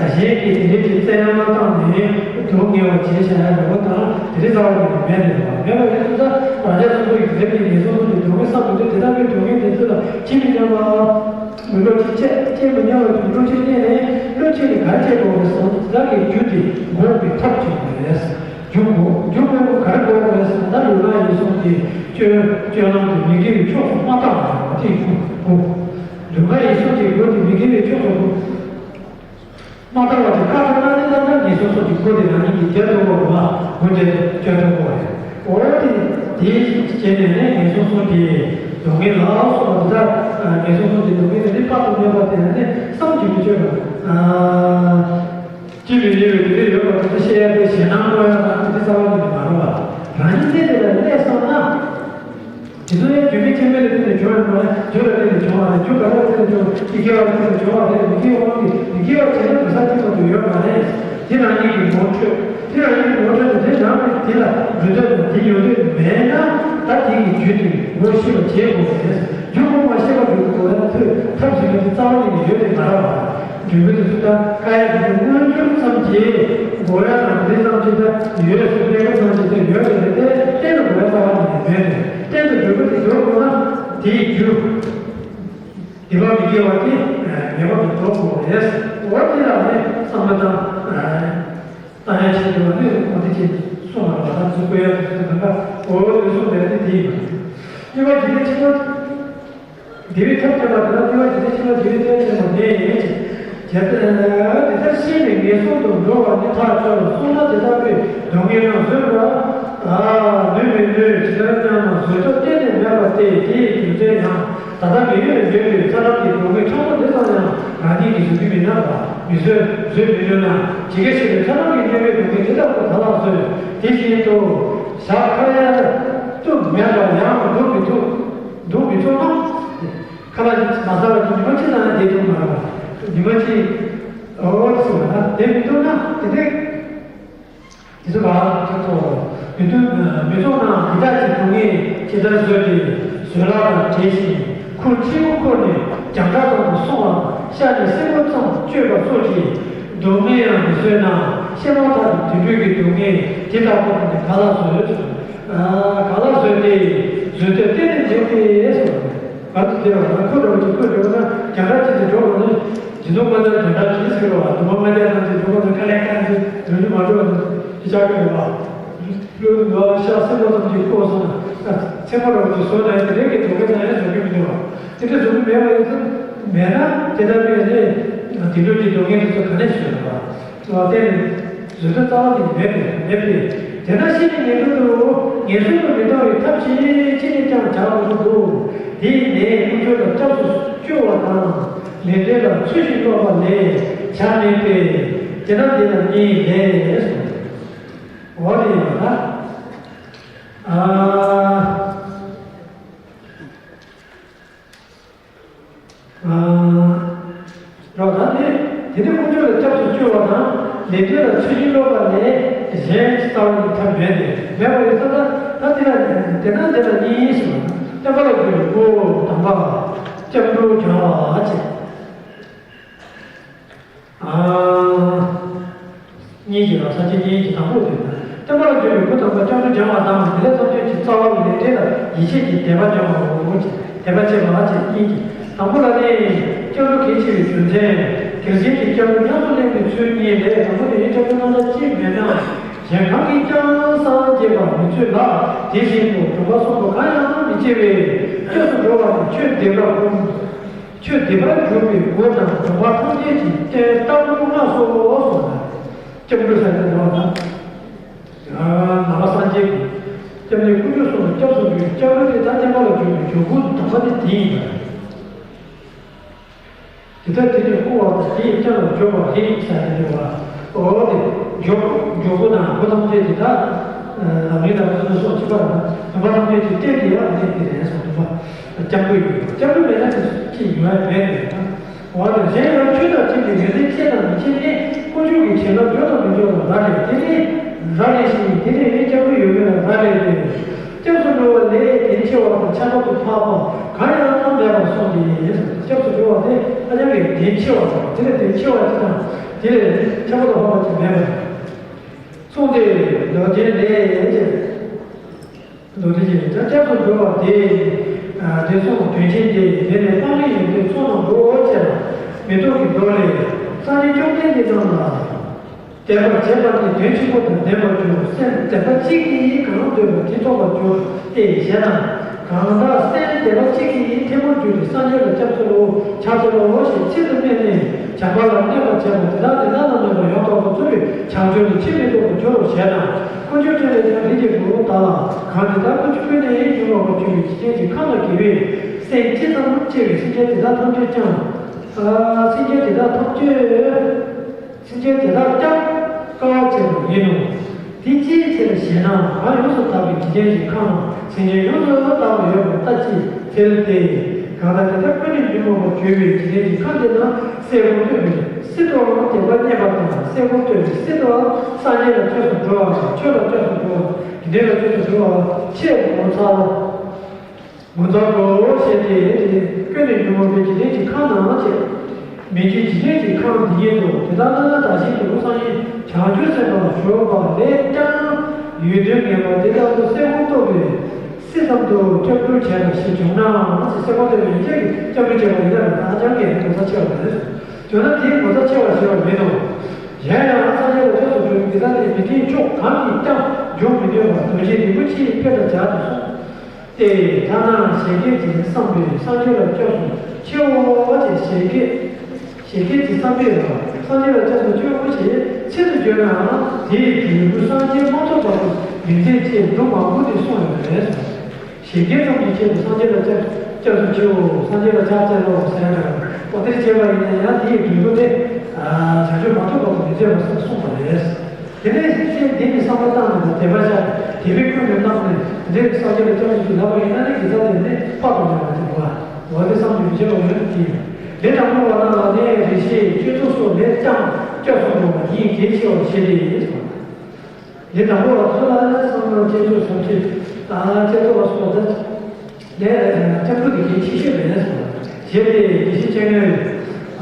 གཞན་གྱིས་དེ་འདྲའི་གི་བཙན་གཡེམ་བཏང་ནས་སྡུག་བསྔལ་བ་བྱས་བཞག་ཡ་རེ་བ་དང་དེ་འདྲའི་རྩ་བ་ཉིད་ནས་མེད་ནས་རེད་བ། མེད་པ་ཡིན་ཙང་རང་ཅག་སོ་སོ་ཡིས་དེ་འདྲའི་གི་ངན་སོང་གསུམ་གྱི་སྡུག་བསྔལ་བསགས་པའི་དུས་དེ་ལྟ་བུའི་སྡུག་བསྔལ་འདི་ཚོ་ལ་ཅི་མི་སྙམ་པ། མི་བློ་ཅིག་བཅད་བཅད་མི་ཉམས་པ་དུད་འགྲོ་ཅིག་གནས་ནས་བློ་ཅིག་ནི་གར་བཅད་དགོས་པའི་བསམ་བློ་དེ་དག་གི་རྒྱུ་དེ་འགོག་པའི་ཐབས་ཅིག་མ་རེད། རྒྱུ་འགོག་རྒྱུ་འགོག་པ་གར་འགོག་པ་རེད་ཟེར་ན་ལུས་ངག་ཡིད་གསུམ་གྱི་སྤྱོད་སྤྱོད་ལམ་དེ་མི་དགེ་བའི་ཕྱོགས་སུ་མ་བཏང་བ་དེ་ཡིན་དགོས། ལུས་ངག་ཡིད་གསུམ་གྱི་སྒོ་དེ་མི་དགེ་བའི་ཕྱོགས་སུ་མ་བཏང་བ་དེ་ཁ་ཁ་ན་ནི་ལྟར་ན་ངན་སོང་གསུམ་གྱི་སྒོ་དེ་རང་ཉིད་ཀྱིས་བརྒྱབ་ཐུབ་དགོས་པ་སྒོ་འབྱེད་བཅོས་ཐུབ་དགོས་པ་རེད། འོ་དེ་དེའི་རྗེས་ནས་ནི་ངན་སོང་གསུམ་གྱི་སྡུག་བསྔལ་ལ་སོགས་པ་དེ་དག་ངན་སོང་གསུམ་གྱི་སྡུག་བསྔལ་དེ་ནི་དཔག་ཏུ་མེད་པ་དེ་ནི་བསམ་གྱིས་མི་ཁྱབ་པ། ཅི་མི་སྙམ་པའི་དེ་འདྲ་ཡོད་པ་དེ་ཚོ་ཤེས་ཡ་དེ་ཞེད་སྣང་གནོད་ཡ་དང་དེ་འདྲ་རྩ་བ་ཉིད་ནས་མ་རེད་བ། རང་ཉིད་གནས་དེ་ལ་གནས་སོང་ན། དེ་ཚོ་ཡང་རྒྱུ་མེད་རྐྱེན་མེད་ལ་བརྟེན་ནས་བྱུང་བ་མ་རེད། རྒྱུ་ལ་བརྟེན་ནས་བྱུང་བ་རེད། རྒྱུ་ག་རེ་ལ་བརྟེན་ནས་བྱུང་བ། ཀྱི་དགེ་བ་བརྟེན་ནས་བྱུང་བ་རེད། མི་དགེ་བའི་དབང་གིས་མི་དགེ་བ་བྱས་ན་ག་ས་གཅིག་མ་གཏོགས་ཡོད་མ་རེད། དེ་རང་ཉིད་ཀྱི་ངོ་འཕྲོད། དེ་རང་ཉིད་ངོ་སྤྲོད་དེ་རང་གི་དེ་ལ་འགྲོ་འདོད་དང་དེ་ཡོང་འདོད་མེད་ན། ད་དེ་ཡི་རྒྱུ་དེ་ངོ་ཤེས་པ་བྱེད་དགོས་པ་རེད། རྒྱུ་ངོ་མ་ཤེས་པ་རྒྱུ་དགོས་ན་ཐོས་ཐབས་ཟིན་པ་དེ་རྩ་བ་ཉིད་ནས་ཡོད་དེ་མ་རེད་པ། རྒྱུ་མེད་དུ་སུ་ད་ཀ་ཡ་དེ་མངོན་གྱུར་ཙམ་གྱིས་དགོས་ཡ་དང་དེ་ཙམ་གྱིས་ད་ཡོད་ཟེར་གནས་སྐབས་ཙམ་གྱིས་དེ་ཡོད་དེ་རེད། དེ་གཏན་དུ་དགོས་ཡ་རྩ་བ་ཉིད་ནས་མེད་དེ། གཏན་དུ་འགྲོ་དགོས་དེ་འགྲོ་དགོས་ན་དེའི་རྒྱུ། སྡིག་པ་མི་དགེ་བ་དེ་མེད་པ་དུ་འགྲོ་དགོས་པ་རེད། འོ་དེ་ལ་ནི་བསམ་བློ་བཏང་། བཏང་ཡ་ཆེད་དུ་ནི་འོ་དེ་ཅིག་གསུངས་པ་ལ་ད་ཚུར་བཀོད་ཡ་དུ་ཚུར་དུ་འདོན་པ། འོ་དེ་གསུངས་པའི་དེ་དེ་ཡིན་པ་རེད། དེ་བ་དེ་ནི་ཕྱི་མ། དེ་བས་ཐབས་བརྒྱ་པ་དེ་ལ་དེ་བ་དེ་ནི་ཕྱི་མ་དེ་བས་བསྟན་ཆེན་པོ་ནི། དེ་ལྟར་ཤེས་ནས་ངན་སོང་དུ་འགྲོ་བ་ནི་ཐག་ཆོད་ལ་སོང་ན་དེ་ལྟ་བུའི་སྡུག་བསྔལ་རྣམས་བཟོད་པ། ནུས་མི་ནུས་ཇི་ལྟར་སྙམ་ན་བཟོད་ཐབས་གཏན་ནས་མེད་པ་སྟེ། དེའི་རྒྱུ་མཚན་ཡང་། ད་ལྟ་མི་ཡུལ་ལ་ཡོད་པའི་ཚ་གྲང་གི་སྡུག་བསྔལ་ཕྲ་མོ་འདི་ཙམ་ཡང་རང་ཉིད་ཀྱིས་བཟོད་རྒྱུ་མི་སྣང་བ། མི་བཟོད། བཟོད་མི་ནུས་ན་ཇི་སྐད་བཤད་པའི་ཚ་གྲང་གི་གནོད་པའི་སྡུག་བསྔལ་དེ་དག་ཏུ་ག་ལ་བཟོད། དེ་བཞིན་དུ་བཞག་ཁ་ཡ་ཏུ་མེད་པར་ཡང་འདུག་མི་ཐུབ། འདུག་མི་ཐུབ་ན། ཁ་ལག་མ་ཟ་བར་གྱི་ཉི་མ་གཅིག་ཙམ་ཡང་བསྡད་ཐུབ་མ་རེད་པ། ཉི་མ་གཅིག་འོ་ཟེར་བ་ན་བསྡད་མི་ཐུབ་ན་དེ་འདྲའི། དེ་ཚོ་ག་ཚོད་ཐོག་མི་ཐུབ་མི་ཐུབ་ན་འདི་དག་གི་སྡུག་བསྔལ་ཇི་ལྟར་བཟོད་དེ། བཟོད་གླགས་དང་བྲལ་ཞིང་ཁུར་ཆེན་པོ་འཁུར་ནས་རྒྱང་གྲགས་ཙམ་དུ་སོང་བ། ཤ་ནི་སེན་མོ་ཙམ་གཅོད་པ་སོགས་ཀྱི་སྡུག་བསྔལ་ཡང་མི་བཟོད་ན། ཤ་མོ་ཐག་གི་དུད་འགྲོའི་སྡུག་བསྔལ་དེ་དག་ཀུན་ནི་ག་ལ་བཟོད། ག་ལ་བཟོད་དེ། བཟོད་ཐབས་གཏན་ནས་མེད་དེ་གསུངས། བར་དུ་བདེ་བ་ན་ཁོ་འདྲ་བ་ཅིག་ཁོ་འདྲ་བ་ན་རྒྱང་གྲགས་ཅན་དུ་འགྲོ་བ་ནི། དེ་ཚོ་མ་ལ་དོན་དག་ཅི་ཟེར་བ། དུ་མ་མ་རྒྱག་ན་དེ་འགྲོ་བ་ན་ཁ་ལས་ཁ་ནས་འགྲོ་རྒྱུ་མ་འགྲོ་བ་ནི་ཅི་ཆགས་ཀྱི་རེད་བ། བློ་ནི་ང་ཤ་སེན་མོ་ཙམ་གྱིས་བསྐོར་སོང་ན་ཚེར་མ་འདྲ་བ་ཅིག་བཟོ་ན་དེ་རེད་ཀྱི་དོ་གལ་ན་ཡང་བཟོ་གི་མི་འདུག་བ། དེ་འདྲ་བཟོ་གི་མེད་པ་ཡིན་ཙང་མེད་ན་དེ་ལྟ་བུའི་ནི་དེ་འདྲ་གྱི་སྡུག་བསྔལ་དེ་ཚོ་ག་ནས་བཟོད་རེད་བ། བསྟན་ནས་བཟོད་ཐབས་རྩ་བ་ནས་མེད་པས་མེད་པས། དེ་ལྟར་ཤེས་ནས་ངེས་པར་དུ་ངན་སོང་དུ་མི་ལྟུང་བའི་ཐབས་ཤེས་ཅི་ནས་ཀྱང་བྱ་དགོས་སུ་འདུག་དེ་ཡིས་ནི་དཀོན་མཆོག་ལ་སྐྱབས་སུ་སྐྱོ་བ་དང་། ལས་འབྲས་ལ་ཚུལ་བཞིན་སློབ་པ་ལས་བྱ་མེད་པས། དེ་ལྟར་འདི་ལ་གཉིས་ལས་སོ། འོ་དེ་ཡིན་པ་ལ། ཨ། རོགས་ད་དེ་དེ་ནི་དཀོན་མཆོག་ལ་སྐྱབས་སུ་སྐྱོ་བ་དང་ལས་འབྲས་ལ་ཚུལ་བཞིན་སློབ་པ་ལས་གཞན་རྩ་བ་ནས་ཐབས་མེད་དེ། མེད་པ་ཡིན་ཙང་ད་དེ་ལ་དེ་ན་དེ་ལ་གཉིས་ཡིན་ཟེར་བ་ན། བསྟན་པ་ལ་འགྱུར་བའི་སྐུ་དམ་པ་སྐྱབས་འགྲོ་སྦྱང་བ་བྱེད། གཉིས་ཀྱི་རང་སངས་རྒྱས་གཉིས་ཀྱི་དང་པོ་དེ་ན། བསྟན་པ་ལ་འགྱུར་བའི་སྐུ་དམ་པ་སྐྱབས་འགྲོ་སྦྱང་བ་དང་། དེ་ལས་ཐམས་ཅད་ཀྱི་རྩ་བ་ལས་འབྲས་ལ་ཡིད་ཆེས་ཀྱི་དད་པ་སྦྱང་བའོ། དད་པ་བྱེད་པ་བཅས་གཉིས་ཀྱི། དང་པོ་ལ་ནི་སྐྱབས་འགྲོ་གལ་ཆེ་བའི་རྒྱུ་མཚན། དེར་གཞན་གྱི་སྐྱབས་འགྲོ་ཉམས་སུ་ལེན་པའི་ཚུལ་གཉིས་ལས། དང་པོ་དེ་ཡིན། སྐྱབས་འགྲོ་རྣམ་དག་ཅིག་མེད་ན་གཞན་གང་གིས་ཀྱང་སངས་རྒྱས་པར་མི་བྱེད་ལ། དེ་བཞིན་དུ་སྡོམ་པ་གསུམ་པོ་གང་ཡང་མི་བྱེད་པའི་སྐྱབས་སུ་འགྲོ་བ་ནི་ཆོས་འདི་དག་ཀུན། ཆོས་འདི་པར་གྱུར་པའི་སྒོ་དང་སྡོམ་པ་ཐམས་ཅད་ཀྱི་རྟེན་ལྟ་བུར་ལྔ་སོ་གསུངས་ལ། སྐྱབས་འགྲོ་ཟེར་ནས་འགྲོ་བ་དང་། ནང་པ་སངས་རྒྱས་ཀྱི་སྐྱབས་གནས་དཀོན་མཆོག་གསུམ་ལ་སྐྱབས་སུ་འགྲོ་བའི་སྐྱབས་འགྲོ་དེ་དག་བསྟན་པ་ལ་འཇུག་པའི་འཇུག་སྒོ་དམ་པ་དེ་དེ་ཡིན་པ་རེད། དེ་ལྟར་དེ་ནི་བསྐུལ་བ་དང་དེ་ཡི་སྐྱབས་ལ་འཇུག་པ་རེད་ཟེར་ནས་འགྲོ་བ། འོ་དེ་འཇུག་འཇུག་སྒོ་དང་སྒོ་ཐམས་ཅད་དེ་དག་ལམ་རིམ་དང་སོ་སོ་སོགས་གཅིག་པ་དང་སྡོམ་པ་ཐམས་ཅད་ཀྱི་རྟེན་དེ་ཡང་གནས་དེ་རེད་གསུངས། སྡོམ་པ་སྐྱབས་འགྲོ་ཡིན། སྐྱབས་འགྲོ་མེད་ན་དེ་ཅི་ཡོད་མེད་རེད། འོ་ན་གཞན་ཡང་ཆོས་དང་མཐུན་པའི་ཡོན་ཏན་ཅན་དང་མི་ཅན་ནི་དཀོན་མཆོག་གི་བྱིན་རླབས་འཇུག་དང་མི་འཇུག་ལ་རག་ལས། དེ་ནི་རག་ལས་ཤིང་དེ་ནི་སྐྱབས་འགྲོ་ཡོད་མེད་ལ་རག་ལས་ཏེ། སྐྱབས་སུ་འགྲོ་བ་ལས་དོན་ཆེ་བ་དང་ཁྱད་པར་དུ་འཕགས་པ་གང་ཡང་མེད་པར་གསུངས་ཏེ། སྐྱབས་སུ་འགྲོ་བ་དེ་ཧ་ཅང་གི་དོན་ཆེ་བ་དང་དེ་ལས་དོན་ཆེ་བ་ཅིག་དང་དེ་ལས་ཁྱད་པར་དུ་འཕགས་པ་ཅིག་མེད་པར་གསུངས་ཏེ། མདོ་སྡེ་ལས། མདོ་སྡེ་ཅན་ད་སྐྱབས་སུ་འགྲོ་བ་དེ། དེ་གསུངས་དོན་ཆེན་ཏེ། དེ་ནས་སྤང་བླང་ཡོན་ཏན་ཚོགས་རྣམས་འགྲོ་ཆེ་ལ། མི་ལྡོག་གི་མདོ་ལས། སངས་རྒྱས་བཅོམ་ལྡན་འདས་རྣམས་ལ་དད་པར་བྱེད་པ་ནི་དོན་ཆེན་པོ་དང་ལྡན་པར་འགྱུར། སེམས་དད་པ་གཅིག་གིས་གང་འདོད་པ་དེ་ཐོབ་པར་འགྱུར་ཏེ་ཞེ་ན། གང་དག་སེམས་དད་པ་གཅིག་གིས་ཐིམ་པར་གྱུར་ཏེ་སངས་རྒྱས་ལ་སྐྱབས་སྩོལ་ལོ། ཕྱག་འཚལ་ལོ་ཞེས་ཚིག་ཏུ་སྨྲས་ནས་བྱམས་པ་ལ་གནས་པར་བྱེད་པ་དེ་དག་ནི་བླ་ན་མེད་པ་ཡང་དག་པར་རྫོགས་པའི་བྱང་ཆུབ་ཏུ་ཕྱིར་མི་ལྡོག་པར་འགྱུར་རོ་ཞེ་ན། དཀོན་མཆོག་སྤྲིན་ལས་ཀྱང་རིགས་ཀྱི་བུ་དག་གང་དེ་དག་ཀུན་གྱི་ཀུན་ནས་ཡིད་དུ་འོང་བར་གྱུར་པའི་འཇིག་རྟེན་གྱི་ཁམས་ལ་དགེ་བའི་སེམས་ཅི་ཙམ་སྐྱེ་བའི་སེམས་ཅན་དེ་དག་ཐམས་ཅད་ཀྱང་། སེམས་ཅན་དེ་དག་ཐམས་ཅད། སེམས་ཅན་དེ་དག་ཀྱང་དཀའ་བ་སྤྱད་པ་ཡིན་ནོ། དེ་ཅིའི་ཕྱིར་ཞེ་ན། གང་ཡོངས་སུ་དག་པའི་འཇིག་རྟེན་གྱི་ཁམས་ན་སེམས་ཅན་ཡོངས་སུ་དག་པ་ཡོད་པར་ལྟ་ཅི་འཚལ་ཏེ། གང་ལྟར་དེ་ལྟར་ཀུན་ནས་ཉོན་མོངས་པ་གྱུར་པའི་འཇིག་རྟེན་གྱི་ཁམས་འདི་ན་སྲས་དགོན་བཏོད་པའི་སྲིད་དུའང་བདེན་པ་རྙེད་པ་དང་། སྲས་དགོན་བཏོད་པའི་སྲིད་དུའང་སངས་རྒྱས་ལ་སྐྱབས་སུ་འགྲོ་བ་དང་ཆོས་ལ་སྐྱབས་སུ་འགྲོ་བ་དགེ་འདུན་ལ་སྐྱབས་སུ་འགྲོ་བ་ཆེས་ངོ་མཚར། ངོ་མཚར་རོ་ཞེས་ཏེ། ཀུན་ནས་ཉོན་མོངས་པའི་འཇིག་རྟེན་གྱི་ཁམས་ན་ཅེས། མི་མཇེད་འཇིག་རྟེན་གྱི་ཁམས་འདི་ཉིད་དུ་དེ་ལྟར་ན་བདག་གཞན་དོན་ཀུན་བསམ་ཡས་བྱང་ཆུབ་སེམས་དཔའ་ལ་ཞུགས་པ་ལས་ཀྱང་ཡོན་ཏན་ངེས་པ་དེ་ལྟ་བུ་སྲས་དགོན་བཏོད་པའི་སྲིད་ཙམ་དུ་སྐྱབས་འགྲོ་བྱས་ལ་ཞེས་བྱུང་ན་ཅེས། སྲས་དགོན་བཏོད་པའི་ཡན་ཆད་ཀྱིས་སྐྱབས་འགྲོ་བྱས་པ་ཡིན་ན་ཧ་ཅང་གི་ངོ་མཚར་ཆེ་བ་རེད། བྱུང་ན་དེའི་ངོ་མཚར་ཆེ་བ་ཞེས་པ་མིན་ནོ། གཞན་ཡང་སངས་རྒྱས་ལ་སྐྱབས་སུ་འགྲོ་བའི་དེ་ལྟ་སྟེ་མི་མཐུན་ཕྱོགས་གང་གིས་ཀྱང་འཇོམས་མི་ནུས་པ་དོན་ཆེན་རིན་པོ་ཆེའི་དཔེ་དང་སྦྱར་དུ་གསུངས། ཏེ། ཐ་ན་བཞད་གད་ཀྱི་བསམ་པས་སངས་རྒྱས་ལ་སྐྱབས་སུ་མཆིའོ་ཅེས། བཞད་གད། བཞད་གད་ཀྱི་བསམ་པས་སངས་རྒྱས་ལ་སྐྱབས་སུ་མཆིའོ་ཞེས་ཚིག་ཏུ་བརྗོད་ནའང་དེའི་འབྲས་བུ་སངས་རྒྱས་མ་ཐོབ་བར་དུ་མི་མཛད་ཅེས་འབྲུ་མང་པོ་དེ་གསུངས་ཡོད་པས། བཞད་གད་ཙམ་གྱི་ཆེད་དུ་སངས་རྒྱས་ལ་སྐྱབས་སྐྱབས་སུ་མཆིའོ། སངས་རྒྱས་ལ་ཕྱག་འཚལ་ལོ་ཟེར་ཡང་འདྲ། འོ་དེར་བྱས་པ་ཡིན་ན་ཡང་དེའི་འབྲས་བུ་དེ་བྱང་ཆུབ་མ་ཐོབ་བར་དུ་མི་མཛད་པར་གསུངས་པ་རེད། དེ་ནས་ཤེས་འདི་ནི་བསམ་བློ་བཏང་ནས་དད་པ་བྱ། དད་པའི་ཀུན་ནས་བསླངས་ནས་འདིར་སངས་རྒྱས་ལ་སྐྱབས་སུ་མཆི་ལབ་པ་ཡིན་ན་ནི་དགེ་རྩ་དེ་ནི་དཔག་ཏུ་མེད་པ་དེ་བ། འོ་དེ་བསམ་གྱིས་མི་ཁྱབ་པ་ཡོད་དེ། ལས་དང་པོ་བ་ན་ལག་ལེན་རེ་ཞིག་སྤྱོད་ཚུལ་སོགས་ལས་ཀྱང་སྐྱབས་སུ་འགྲོ་བ་ཡིན་གལ་ཆེ་བར་བཞེད་དེ། ལས་དང་པོ་བ་ཚོ་ལ་བསམ་བློ་སྤྱོད་ཚུལ་སོགས་ཀྱི་སྐྱབས་སུ་འགྲོ་བ་སོགས་ལ། ལས་སྐྱབས་འགྲོ་དེ་གལ་ཆེ་ཤོས་རེད། ཞེས་པའི་དགེ་བཤེས་སྤྱན་སྔོན།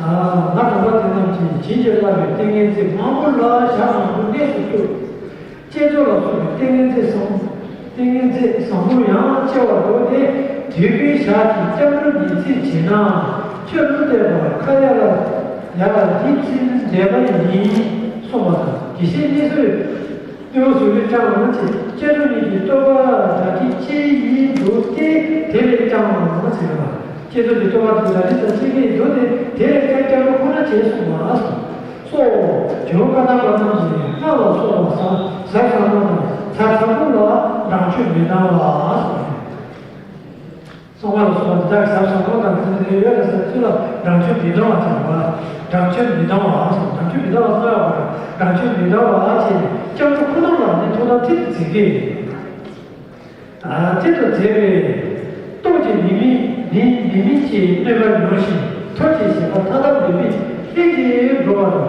ང་དམ་པ་དེ་རྣམས་ཀྱིས་བྱིན་གྱིས་བརླབས་པའི་ཏིང་ངེ་འཛིན་མང་པོ་ལ་ཞག་མང་པོ་གནས་སུ་བཅུག་བསྐྱེད་རྫོགས་ལ་སོགས་པའི་ཏིང་ངེ་འཛིན་བཟང་། ཏིང་ངེ་འཛིན་བཟང་པོ་ཡང་ཆེ་བར་འགྲོ་སྟེ། དུས་ཀུན་ཞག་གཅིག་སྐྱབས་འགྲོ་ཉི་ཚེ་བྱེད་ན། ཆོས་ལུང་བསྟན་པ་ཁ་ཡ་ལ་ཡ་ལ་ཡིད་ཚིམ་བསྡད་པ་ཡིན། གསུངས་པ་དང་། དགེ་བཤེས་གཉིས་སུ། ཏེའུ་ཟུར་ལས་ཀྱང་ང་ཚེ་སྐྱེ་འགྲོ་གཉིས་ཀྱི་བསྟོད་པ་གྲ་སྒྲིག་ཅི་ཡིན་འདུག་སྟེ། དེ་ལས་ཀྱང་ང་ཚེ་ལ་སྐྱེ་འགྲོ་གྱི་བསྟོད་པ་དེ་གྲ་སྒྲིག་ཙམ་ཅི་ཡིན་འདུག་སྟེ། དེ་ལས་ཀྱང་སྐྱབས་འགྲོ་ཁོ་ན་བྱས་གསུངས་པ་སོ། སོ། ཇོ་བོ་བཀའ་གདམས་པ་རྣམས་ཀྱིས་སྔགས་ལ་སོགས་པ་ཟབ་ཟབ་ཟབ་མོ་དང་ཟབ་ཟབ་མོ་ལ་འགྲངས་ཆོད་མི་འདང་བ་སོ། གསང་བ་ལ་སོགས་པ་འདི་དག་ཟབ་ཟབ་མོ་དང་ཟབ་ཟབ་ཡོད་ལ་ཟབ་ཚུལ་ལ་འགྲངས་ཆོད་མི་འདང་བ་ཟེར་བ། འགྲངས་ཆོད་མི་འདང་བ་ཟེར། འགྲངས་ཆོད་མི་འདང་བ་ཟེར་བ། འགྲངས་ཆོད་མི་འདང་བ་ཞེས་སྐྱབས་འགྲོ་ཁོ་ན་ལ་ནི་ཐུགས་དམ་མཐིལ་དུ་འཛིན་གྱི། མཐིལ་དུ་འཛིན་པས། སྟོབས་ཀྱིས་མི་དམིགས་མི་མི་དམིགས་ཀྱི་གནོད་པ་མྱོང་ཞིང་ཐོབ་ཀྱི་ཞེན་པ་མཐའ་དག་མེད་པའི་ལྷུན་གྱིས་གྲུབ་པ་དང་།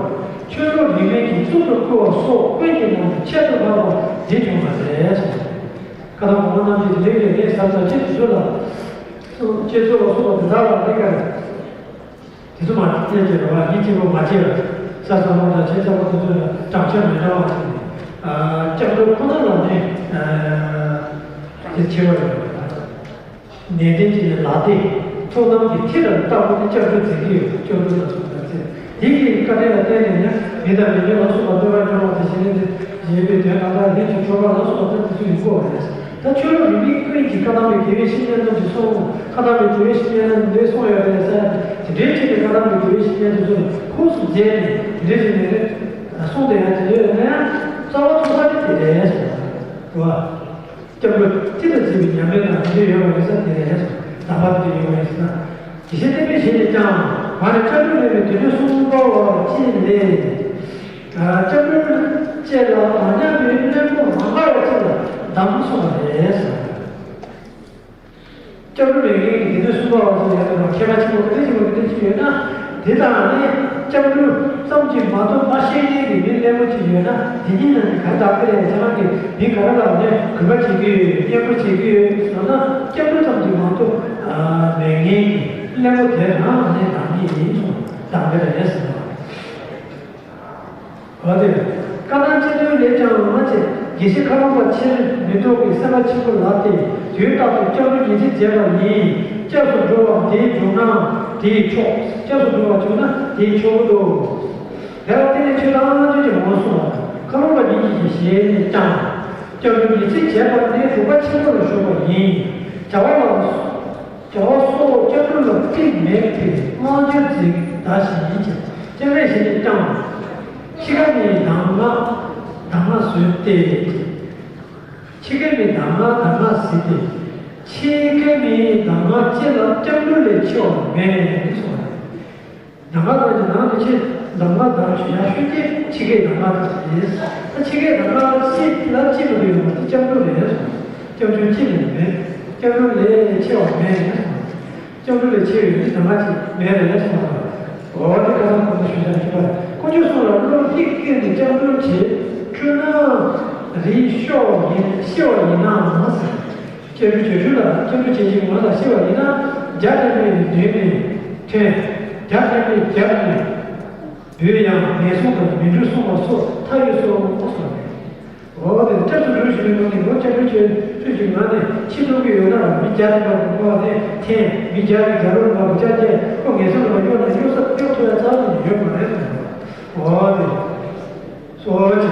ཆོས་ལུགས་རིས་མེད་ཀྱི་གཙུག་ཏུ་བཀུར་བ་སོགས་ཀུན་གྱི་ནང་དུ་ཁྱད་དུ་འཕགས་པ་འདི་བྱུང་བ་རེད། བཀའ་གདམས་པ་རྣམས་ཀྱིས་ལས་ཀྱི་ལས་ཟབ་ཟབ་ཅིག་དེ་ཚོ་ལ། བསྐྱེད་རྫོགས་ལ་སོགས་པ་དེ་དག་ལ་ལས་ཀ་རེད། དེ་ཚོ་མ་བསྐྱེད་ཀྱི་རེད་བ། ཡིད་གཅིག་པུ་མ་བསྐྱེད་པ། ས་ས་མ་དང་ཆེ་ཚ་པོ་དེ་ཚོ་ལ་དྲག་ཆ་མི་འདྲ་བ་ཞིག་ནས། སྐྱབས་འགྲོ་ཁོ་ན་ལ་ནི་དེ་ཆེ་བ་ཡོད་རེད། ནན་ཏན་གྱིས་ལག་དེ་ཐུགས་དམ་གྱི་མཐིལ་ལ་བཏགས་པ་དེ་སྐྱབས་འགྲོ་མཛད་ཀྱི་ཡོད། སྐྱབས་འགྲོ་ལ་སོགས་པ་མཛད། དེ་གི་བཀའ་དྲིན་ལ་བརྟེན་ནས་ཡང་མི་དང་མི་མིན་ལ་སོགས་པ་གནོད་པ་མྱོང་བ་དེ་ཞི་ལྷག་དེ་ཞེས་པའི་དོན་གང་ལྟར་ལྷན་ཅིག་གྲོགས་པ་ལ་སོགས་པ་དེ་དེ་ཚོ་ཡིན་དགོས་པ་རེད། ད་ཆོས་ལུགས་རིས་མེད་ཀུན་གྱི་བཀའ་གདམས་པའི་དགེ་བའི་བཤེས་གཉེན་རྣམས་ཀྱིས་གསུངས། བཀའ་གདམས་པའི་དགེ་བའི་བཤེས་གཉེན་རྣམས་ཀྱིས་འདི་གསུངས་ཡོད་རེད་ཟེར་ཡ་དེ་འདྲའི་ཆེད་དུ་བཀའ་གདམས་པའི་དགེ་བའི་བཤེས་གཉེན་དེ་ཚོ་ཁུངས་སུ་མཛད་ནས་དེ་འདྲའི་ཆེད་ནས་གསུངས་བསྡད་ཡ་དེ་ཡོད་ན་ཡང་རྩ་བ་ཐོག་མ་དེ་དེ་རེད་ཟེར་བ། སྐྱབས་འགྲོ་མཐིལ་དུ་འཛིན་པའི་ཉམས་ལེན་དང་དེ་འདྲ་ཡོད་པ་ཡིན་ཙང་དེ་རེད་ཟེར། དམ་པ་དེ་འདྲ་ཡོད་པ་ཡིན་ཙང་། དེ་བཞིན་གཏན་འབེབས་བྱས་ནས་ཀྱང་ང་ནི་སྐྱབས་འགྲོ་མེད་པའི་དུས་འདོད་གསུམ་པ་བ་ཅི་ལས། སྐྱབས་འགྲོ་བཅས་ལ་མ་ཉམས་པའི་གནོད་པ་མ་འགག་པ་ཅིག་ལ་གདམས་གསུངས་པ་རེད་ཟེར། སྐྱབས་འགྲོ་མེད་མཁན་གྱི་དེ་ནས་གསུམ་པ་བ་ཞིག་ཡོད་དེ་མཁས་པ་ཆེན་པོ་ག་དེ་ཆེན་པོ་ག་དེ་ཅིག་ཡོད་ན། དེ་དང་ནི་སྐྱབས་འགྲོ་ཙམ་གྱིས་མ་གཏོགས་མ་ཤེས་མཁན་གྱི་མི་རྣལ་མོ་ཅིག་ཡོད་ན། དེ་གཉིས་ནང་ནས་ག་རེ་བདག་གི་རེད། ཁྱེད་རང་གིས་མི་ག་རེ་ལ་ནས་གུས་པ་བྱེད་ཀྱི་ཡོད། སྙན་སྒོ་བྱེད་ཀྱི་ཡོད་ཟེར་ན། སྐྱབས་འགྲོ་ཙམ་གྱིས་མ་གཏོགས་མེད་མཁན་གྱི་རྣལ་མོ་དེ་རང་ནས་བདག་ཉིད་ཡིན་གསུངས། བདག་གི་རེད་ཟེར་བ། འོ་དེ། བཀའ་གདམས་སྤྱི་དོན་ལས་ཀྱང་མ་བྱས། དགེ་བཤེས་མཁའ་འགྲོ་མ་ཕྱིར་མི་ལྡོག་པའི་སེམས་དཔའ་ཆེན་པོ་ལགས་ཏེ། དུས་རྟག་ཏུ་སྐྱབས་འགྲོ་ཉི་ཚེ་མཛད་པ་ཡིན། སྐྱབས་སུ་འགྲོ་བ་དེའི་མཇུག་ན་དེའི་མཆོག་སྐྱབས་སུ་འགྲོ་བ་མཇུག་ན་དེའི་མཆོག་གོ་འདུག་དེ་ལ་བརྟེན་ནས་ཆོས་ལ་སྔ་འགྱུར་གྱི་ངོ་བོ་གསུངས་པ་དང་། མཁའ་འགྲོ་མ་ཉིད་ཀྱི་ཞལ་ནས་ཀྱང་། སྐྱབས་འགྲོ་ཉི་ཚེ་བྱས་པ་ནི་རིག་པ་ཆེན་པོ་ལ་ཞུགས་པ་ཡིན། བྱ་བ་ལ། བྱ་བ་སོགས་སྐྱབས་འགྲོ་ལ་དཔེ་མེད་པའི་སྔ་འགྱུར་མཛད་ཟླ་ཞིག་ཡིན་ཅིང་། སྤྱན་རས་གཟིགས་ཀྱིས་ཀྱང་། འཆི་ཁ་ནི་གདམས་ངག་གདམས་ངག་བཟོས་ཏེ། འཆི་ཁ་ནི་གདམས་ངག་གདམས་ངག་ཟེར་ཏེ། འཆི་ཁ་ནི་གདམས་ངག་ཅི་ལ་སྐྱབས་འགྲོ་ལས་ཆེ་བ་མེད་གསུངས། གདམས་ངག་དང་ནང་དུ་ཆེ། གདམས་ངག་དང་ཆེ་ཡང་ཤོད་ཀྱི་འཆི་ཁའི་གདམས་ངག་དང་ཡིན། ད་འཆི་ཁའི་གདམས་ངག་ཤེས་ལ་ཅི་མི་འདུག་ཡོང་བ་དེ་སྐྱབས་འགྲོ་རེད། སྐྱབས་འགྲོ་ཅི་ནས་མེད། སྐྱབས་འགྲོ་ལས་ཆེ་བ་མེད། སྐྱབས་འགྲོ་ལས་ཆེ་བའི་མི་དང་མ་ཅིག་མེད་རེད་གསུངས་པ། འོ་དེ་ཁ་སང་གོང་དུ་ཞུས་ཙམ་ཞུས་པ། དཀོན་མཆོག་གསུམ་ལ་བློ་གཏིང་བསྐྱེད་ནས་སྐྱབས་འགྲོ་བྱེད། འཁྲུལ་སྣང་རིགས་ཤོར་ཡིན་ཤེས་པ་ཡིན་ནའང་ཟེར། སྐྱབས་འགྲོ་བྱེད་འཁྲུལ་ལ་སྐྱབས་འགྲོ་བྱེད་ཅིང་ངོ་ལ་ཤེས་པ་ཡིན་ན། རྒྱ་ཆེན་པོའི་མདུན་ནས་ཐོན། རྒྱ་ཆེན་པོའི་རྒྱབ་ནས་འབུད་ཡང་ངན་སོང་དང་མི་འགྲོ་གསུངས་པ་སོགས་མཐའ་ཡས་སོ་གསུངས་པ་རེད། འོ་དེ་སྐྱབས་སུ་འགྲོ་བཞིན་པའི་ངང་ནས་ངོ་སྐྱབས་འགྲོ་བྱེད་ཚུལ་གྱི་ངང་ནས་ཕྱི་ཐོག་གི་ཡོད་ན་མི་བརྒྱ་ཐམ་པ་གོ་བ་ནས་འཐེན། མི་བརྒྱ་གི་བརྒྱ་རོགས་ལ་བརྒྱ་བརྒྱ་ཁོ་ངན་སོང་ལ་གཡོག་ན་གཡོག་ས་གཡོག་ཐུབ་ཡ་རྩ་ནས་ཡོད་མ་རེད་གསུངས་པ། འོ་དེ། སོ་ཅི།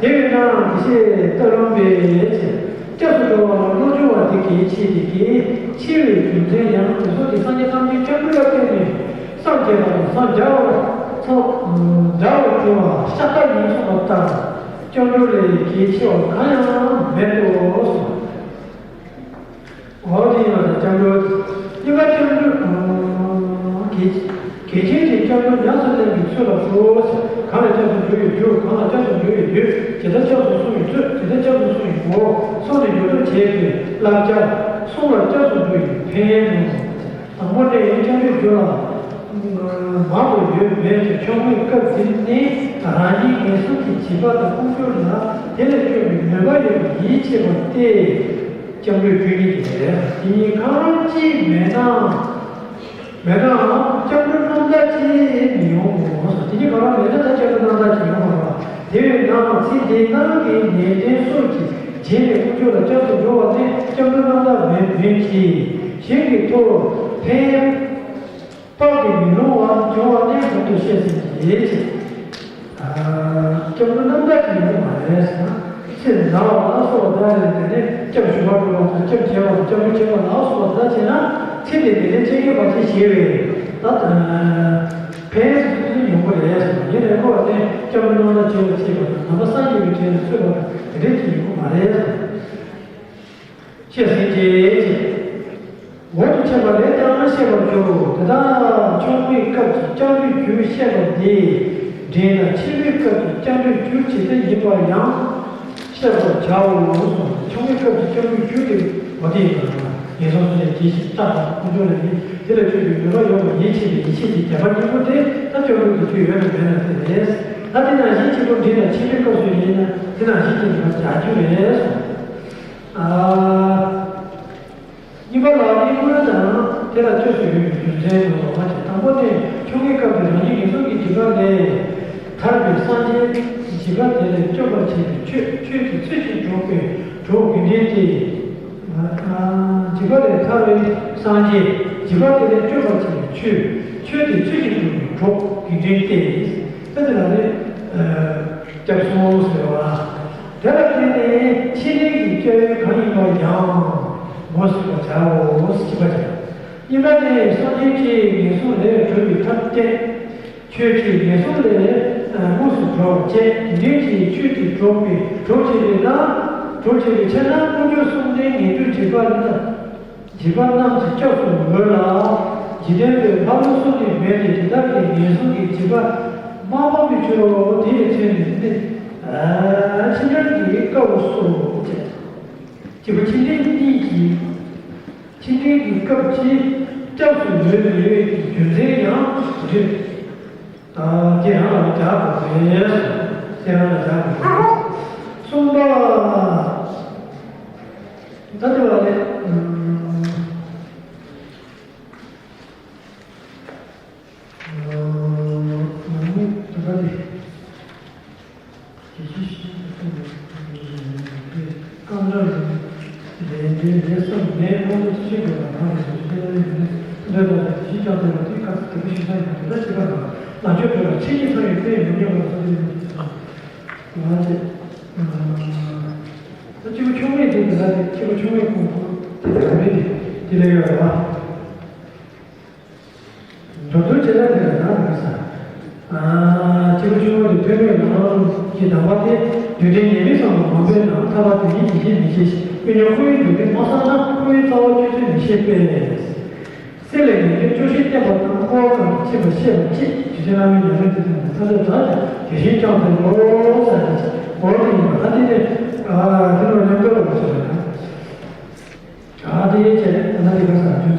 དེ་བས་ན་དེ་ཤེས་ལྟར་རུང་བས་ཅི། སྐྱབས་སུ་འགྲོ་བ་ལ་བློ་སྦྱོང་བ་དེ་གལ་ཆེ་དེ་གལ་ཆེ་བའི་རྒྱུ་མཚན་ཡང་དེ་ཚོ་དེ་སངས་རྒྱས་ཐམས་ཅད་སྐྱབས་འགྲོ་ལ་བརྟེན་ནས་སངས་རྒྱས་པ་དང་སངས་རྒྱ་བར་སངས་རྒྱ་བར་འགྲོ་བ་ཤ་སྟག་ཡིན་གསུངས་པ་ལྟར་སྐྱབས་འགྲོ་ལས་གལ་ཆེ་བ་གང་ཡང་མེད་དོ་གསུངས། འོ་དེ་ཡང་སྐྱབས་འགྲོ། གཉིས་པ་སྐྱབས་འགྲོ། གལ་གལ་ཆེན་གྱི་སྐྱབས་འགྲོ་ཉམས་སུ་ལེན་པའི་ཚུལ་ལ་ཞུགས། གང་ལ་སྐྱབས་སུ་འགྲོ་བའི་རྒྱུ། གང་ལ་སྐྱབས་སུ་འགྲོ་བའི་ཡུལ། ཇི་ལྟར་སྐྱབས་སུ་སོང་བའི་ཚུལ། ཇི་ལྟར་སྐྱབས་སུ་སོང་བའི་སྒོ། སོང་ནས་འགྱུར་ལྡོག་བྱས་པའི་བསླབ་བྱ། གསུམ་ལ་སྐྱབས་སུ་འགྲོ་བའི་ཕན་ཡོན། དང་པོ་ནི་སྐྱབས་འགྲོའི་རྒྱུ་ལ་མང་དུ་ཡོད་མེད་ཀྱི་ཆུང་ངུའི་སྐབས་འདིར་ནི་རང་ཉིད་ངན་སོང་གི་བྱིས་པ་དང་ལྐོག་གྱུར་ལ་དེ་ལས་སྐྱོབ་པའི་མོས་པ་ཡོད་པར་ཡིད་ཆེས་པ་སྟེ། སྐྱབས་འགྲོའི་རྒྱུ་ཉིད་ཀྱི་རེད། དེ་གཉིས་གང་རུང་གཅིག་མེད་ན། མེད་ནའང་སྐྱབས་འགྲོ་རྣམ་དག་ཅིག་མི་ཡོང་ངོ་། དེ་གཉིས་གང་རུང་མེད་ན་ད་སྐྱབས་འགྲོ་རྣམ་དག་ཅིག་ཡོང་མ་རུང་། དེ་བས་ན་ཚེ་འདི་སྣང་གི་ནན་ཏན་སོགས་ཀྱི་རྗེས་ནས་དཀོན་མཆོག་ལ་སྐྱབས་སུ་འགྲོ་བ་ནི་སྐྱབས་འགྲོ་རྣམ་དག་མིན་མིན་གྱི་གཞན་གྱི་ཐོག་ཕན་པ་གི་མི་རུང་བ་འབྱུང་བ་གནས་གོང་དུ་བཤད་ཟིན་གྱི་ཡིད་ཆེས། སྐྱབས་འགྲོ་རྣམ་དག་གི་ཡོད་མ་རེད་ཟེར་ན། ཚེ་འདའ་བ་ལ་སོགས་པ་དག་རེད། དེ་ནས་སྐྱབས་ཞུ་བར་འགྲོ་བ་དང་སྐྱབས་བྱེད་པ་དང་སྐྱབས་འགྲོ་བྱེད་པ་ལ་སོགས་པ་དག་བྱས་ན་ཚེ་འདི་འདི་ནས་སྐྱེ་མཁན་པ་ཅིག་བྱས་པས་ད་ཕན་ཡོན་ཡོང་གི་རེད་ཟེར་ན། ཡིན་ནའི་ཁོ་བ་དེ་སྐྱབས་འགྲོ་རྣམ་དག་བྱེད་པ་བྱེད་པ་དང་ནང་པ་སངས་རྒྱས་པའི་གྲས་ལ་ཚུད་པ་དང་དེ་འདྲས་ཀྱི་ཡོང་གི་མ་རེད་ཟེར། བཤད་ཟིན་གྱི། འོག་ཏུ་འཆད་པ་ལས་ཀྱང་ཤེས་པར་འགྱུར་རོ། དེ་དག་ཆུང་ངུའི་སྐབས་ཀྱི་སྐྱབས་འགྲོའི་རྒྱུ་བཤད་པ་འདི་འདྲེན་ལ་ཆེན་པོའི་སྐབས་ཀྱི་སྐྱབས་འགྲོའི་རྒྱུ་ཇི་ལྟར་ཡིན་པ་ཡང་བཤད་པར་བྱའོ་གསུངས། ཆུང་ངུའི་སྐབས་ཀྱི་སྐྱབས་འགྲོའི་རྒྱུ་དེ་འོ་དེ་ཡིན་པ་ལ་ངན་སོང་ཚུལ་ལས་དགེ་ཞིང་སྐྲག་པ་དང་ཀུན་འབྱུང་ལས་ནི་དེ་ལ་སྤྱོད་པའི་མོས་པ་ཡོད་པར་ཡིད་ཆེས་པའི་ཡིད་ཆེས་ཀྱི་དད་པ་སྙིང་པོ་དེ་ད་སྐྱབས་འགྲོ་གི་རྒྱུ་ཡོད་ན་མེད་ན་དེ་རེད། ད་དེ་ནང་བཞིན་གཅིག་པུ་འདྲེན་ལ་ཆེན་པོའི་སྐབས་སུ་ཡིན་ན་དེ་ནང་བཞིན་གྱི་ནི་བྱ་རྒྱུ་རེད་གསུངས། གཉིས་པ་ལ་ནི་དངོས་དང་དེ་ལ་བཅོས་སུ་ཡོད་པའི་རྒྱུ་མཚན་དུ་ལོག་པ་སྟེ། དང་པོ་ནི་ཆུང་ངུའི་སྐབས་ཀྱི་རང་ཉིད་ངན་སོང་གི་སྒྲིབ་པ་ལས་ཐར་པའི་སངས་རྒྱས་སྒྲིབ་པ་དེ་ལས་སྐྱོབ་པར་བྱེད་པའི་ཆོས། ཆོས་ཀྱི་ཚུལ་བཞིན་སྒྲུབ་པའི་གྲོགས་དགེ་འདུན་ཏེ། སྒྲིབ་པ་ལས་ཐར་བའི་སངས་རྒྱས་སྒྲིབ་པ་དེ་ལས་སྐྱོབ་པར་བྱེད་པའི་ཆོས། ཆོས་དེ་ཚུལ་བཞིན་སྒྲུབ་པའི་གྲོགས་དགེ་འདུན་ཏེ། ད་དེ་ལ་ནི་སྐྱབས་སོང་ཟེར་བ། དེ་ལ་བརྟེན་ནས་ཕྱི་ནང་གི་སྐྱབས་ཡུལ་གང་ཡིན་པ་ཡང་ངོ་ཤེས་པར་བྱའོ། ཞེས་པ་བྱ། གཉིས་པ་ནི་སངས་རྒྱས་ཀྱིས་ངན་སོང་ལས་གྲོལ་བའི་ཐབས་བསྟན། ཆོས་ཀྱིས་ངན་སོང་ལས་དངོས་སུ་གྲོལ་བར་བྱེད། དེ་འདྲའི་ཆོས་ཀྱིས་གྲོགས་པའི་གྲོགས་བྱེད་པས་ན། གྲོགས་བྱེད་པའི་ཕྱིར་ན་དཀོན་མཆོག་གསུམ་ལྡན་ངན་འགྲོའི་འཇིགས་པ་ལ། འཇིགས་པ་རྣམས་ཀྱི་སྐྱབས་སུ་འོས་ལ། འཇིག་རྟེན་པའི་ལྷ་ཀླུ་གསུམ་ནི་མེད་དེ། དེ་དག་གིས་ངན་སོང་གི་འཇིགས་པ་མ་སྤངས་པའི་ཕྱིར་རོ། དེ་ཡི་ཚེ་ནི་ནི། ཕྱི་ནང་གི་སྐབས་སུ་བྱེད། སྐྱེས་བུ་ཕྱི་ནང་གཉིས་ཀྱི་ཕྱི་ནང་གི་སྐབས་ཀྱི་སྐྱབས་སུ་འོས་པའི་རྒྱུ་མཚན་ཡང་འགྲིག་ཨ། དེ་རང་ལ་སྦྱར་དགོས་རེད། དེ་རང་ལ་སྦྱར་དགོས་རེད། གསུམ་པ། ད་དེ་བ་ལས། ཨ། ང་ནི་ད་ལྟ་དེ། དེ་ཅི་ཞིག་ཏུ་རྐང་འདྲ་ལས་འདྲའི་ལས་བསམ་མེད་དབང་པོ་ཅི་ཞིག་དགོས་པ་དང་ལས་སུ་ཅི་ལས་ཡོད་ནས་འདོད་པ་ལ་དེ་ཞིག་ཀྱང་དེ་ལ་དེ་ཁ་དེ་ཀ་ཞིག་ས་ཡོད་དེ་ལ་ཅི་པ་དང་ལ་ཆོས་དེ་ལ་ཕྱི་ཉིད་ས་ཡོད་དེ་ཡོད་མི་ཉན་པ་ལ་ས་དེ་ཡོད་ནས་ང་ཅི་ད་ཅི་པ་ཆུང་མེད་དེ་དེ་ལ་དེ་ཅི་པ་ཆུང་མེད་ཁོང་ཁོང་དེ་དེ་མེད་དེ་དེ་ལས་ཡོད་རེད་བ། མདོར་བསྡུས་བྱས་ན་དེ་ལ་ཡང་དགོས་ས། ཨ། སྐྱེས་བུ་ཆུང་ངུ་དེ་ཐོས་མེད་ལམ་གྱི་གདམས་པ་དེ་རྒྱུ་འབྲས་ཉེས་དམིགས་སོགས་ལ་མ་འབད་ན་ཐར་པ་དོན་གཉིས་ཀྱི་རྒྱུ་མི་ཤེས་ཤིང་། དཔེར་ན་ཁོ་བོའི་རྒྱུ་འབྲས་མ་བསམས་ན་ཁོ་བོའི་རྩ་བ་གཅོད་ཚུལ་མི་ཤེས་པས། སྲེད་ལས་ངེས་འབྱུང་སྐྱོ་ཤས་བསྟན་པ་དང་འཁོར་བ་གང་གིས་ཕྱིན་པ་ཤེས་པར་བྱེད། རྗེ་བཙུན་བླ་མའི་ཉམས་ལེན་དེ་ཚོ་ནི་ཐ་ཚད་དྲག་ཀྱང་དེ་བཞིན་ཀྱང་དེ་ལོ་ཟེར་ཏེ་འོར་དེ་ཡིན་པ་ད་དེ་ནི་ཨ་དེ་ལོ་ཉམས་རྟོགས་ལ་བྱེད་པ་ཡིན། ཨ་དེ་ཡན་ཆད་ད་ལྟ་དེ་ག་ས་རྒྱུ་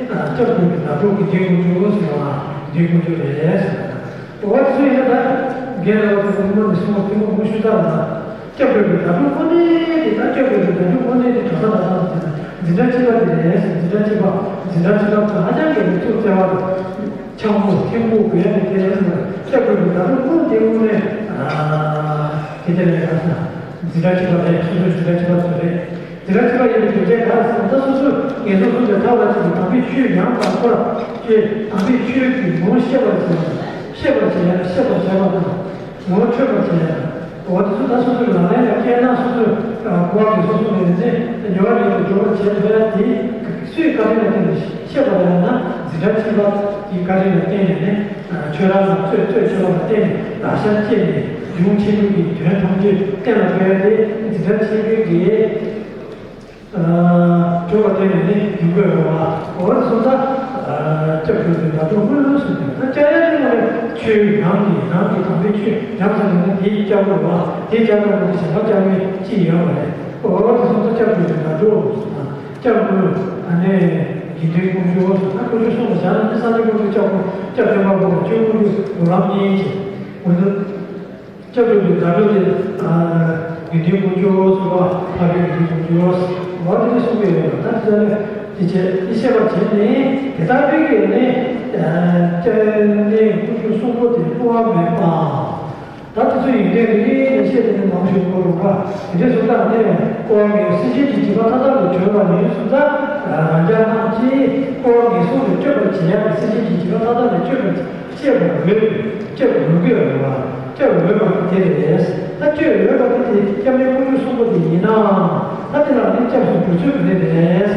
སྐྱབས་དགོས་པའི་ཟླ་གྲོགས་ཀྱི་འདྲེན་དཀོན་མཆོག་ཟེར་བ། འདྲེན་དཀོན་མཆོག་རེད་ཟེར་བ། འོ་དེ་ཚོ་ཡིན་ན་ད་རྒན་ལགས་ཚོ་མི་མང་གི་གསུང་བ་ཐུན་མོང་མང་ཞུ་ཚར་ལ། སྐྱབས་དགོས་པའི་ཟླ་གྲོགས་དངོས་གནས་དེ། ད་སྐྱབས་དགོས་པའི་ཟླ་གྲོགས་དངོས་གནས་དེ་གྲྭ་ས་གྲྭ་ས་ཟེར་ན་འཛིན་གྲྭ་གཅིག་པ་དེ་རེད་ཟེར། འཛིན་གྲྭ་གཅིག་པ། འཛིན་གྲྭ་གཅིག་པ་ཧ་ཅང་གི་མི་ཚོགས་བརྩེ་བ་དང་། འཆམ་པོ་ཐེམ་པོ་དགོས་ཡ་དེ་དེ་རེད་ཟེར། སྐྱབས་དགོས་པའི་ཟླ་གྲོགས་དངོས་དེ་དངོས་གནས་དེ་དེ་རེད་ཟེར། འཛིན་གྲྭ་གཅིག་པ་རེད། སོ་སོའི་འཛིན་གྲྭ་གཅིག་པ་ཚོ་རེད། འཛིན་གྲྭ་གཅིག་པ་ཡིན་པའི་རྒྱུ་མཚན་ག་རེ་ཟེར་ན། ད་སོ་སོས་ངལ་རྩོལ་སོང་ཙང་ཐག་རིང་ཙམ་དམ་པའི་ཆོས་ཉམས་དང་པོ་ལ་ཆོས། དམ་པའི་ཆོས་ཀྱི་ངོ་བོ་ཤེས་པར་བྱེད་པ། ཤེས་པར་བྱེད་ཡ། ཤེས་པར་བྱེད་པ་དང་། ངོ་བོ་འཕྲོད་པར་བྱེད་ཡ། འོ་དེ་ཚོ་ད་སོ་སོའི་ལག་ལེན་ལ་བཀལ་ན། སོ་སོའི་ཨ་གོ་བ་གིས་སོ་སོ་ནས་ནི་ཉེ་བར་ཉེ་བར་འགྲོ་བར་བྱེད་ཐུབ་ཡ་དེ། སུའི་བཀའ་དྲིན་ལ་བརྟེན་ནས་ཤེས་པ་རེད་ན། འཛིན་གྲྭ་གཅིག་པ་གི་བཀའ་དྲིན་ལ་བརྟེན་ནས་ནི། ཨ་ཆོས་ར་ལ་གཙོས་གཙོས་ཆོས་པ་ལ་བརྟེན་ནས་བདག་ཤར་སྐྱེས་ནས། གཞུང་ཆེན་པོའི་གི་དོན་ཐམས་ཅད་གཏན་ལ་ཕབ་ཡ་དེ་འཛིན་གྲྭ་ཆེན་པོའི་གི་ཨ་གྲུབ་པ་བརྟེན་ནས་ནི་ཡོང་གི་ཡོད་པ། འོ་དེ་སོང་ཙང་ཨ་སྐྱབས་དགོས་པའི་ཟླ་གྲོགས་དངོས་སུ་ནི། ད་སྐྱབས་ཡ་དེ་མ་རེད། ཆོས་ནང་གི་ནང་གི་དམ་པའི་ཆོས་ཉམས་སུ་ལེན་ན་དེའི་སྐྱབས་དགོས་པ། དེའི་སྐྱབས་དགོས་པ་དེ་གཞན་པ་སྐྱབས་མེད་ཅི་ཡོད་མ་རེད། འོ་དེ་སོང་ཙང་སྐྱབས་དགོས་པའི་ཟླ་གྲོགས་སོང་ཙང་། སྐྱབས་དངོས། ཨ་ནི་དགེ་འདུན་དཀོན་མཆོག་ཟེར་ན། དཀོན་མཆོག་གསུམ་ལ་བཞག་ན་ནི་སངས་རྒྱས་དཀོན་མཆོག་སྐྱབས་དགོས། སྐྱབས་སྟོན་པ་དགོས་པ། ཆོས་དཀོན་མཆོག་འགྲོ་ལམ་གཉིས་ཀྱི། འོ་ན་སྐྱབས་དགོས་པའི་ཟླ་གྲོགས་དེ། ཨ་དགེ་འདུན་དཀོན་མཆོག་ཟེར་བ། འཕགས་པའི་དགེ་འདུན་དཀོན་མཆོག་ཟེར་བ་དེ་གསུང་གི་ཡོད་པ། ད་དེ་ཚོ་ནི་དེ་བྱས་དེ་ཤེས་པར་བྱས་ནས། དེ་ལྟར་བས་ཀྱི་ནི་ཨ་སྐྱབས་གནས་དཀོན་མཆོག་གསུམ་པོ་དེ་སྤོང་བ་མེད་པ། ད་དེ་ཚོ་ཡོན་ཏན་རེ་རེ་ནས་བཤད་དེ་ནི་མང་ཞིག་གོ་རུང་བ། དེ་འདྲའི་སོང་ཙང་ནི་སྤོང་བ་མེད། སེམས་ཅན་གྱི་བྱིས་པ་མཐའ་དག་ལས་གྲོལ་བ་ཡིན་སོང་ཙང་། རང་ཅག་རྣམས་ཀྱིས་སྤོང་བ་ངན་སོང་ལས་སྐྱོབ་པར་བྱེད་ཡག་གི། སེམས་ཅན་གྱི་བྱིས་པ་མཐའ་དག་ལས་སྐྱོབ་པར་སྐྱབས་འོས། སྐྱབས་འོས་ཀྱི་རེད་བ། སྐྱབས་འོས་པ་དེ་རེད། ད་སྐྱབས་འོས་པ་དེ་དེ་སྐྱབས་གནས་དཀོན་མཆོག་གསུམ་པོ་དེ་ཡིན་ན། ད་དེ་ལ་ནི་སྐྱབས་སུ་འགྲོ་ཚུལ་ག་རེ་རེད།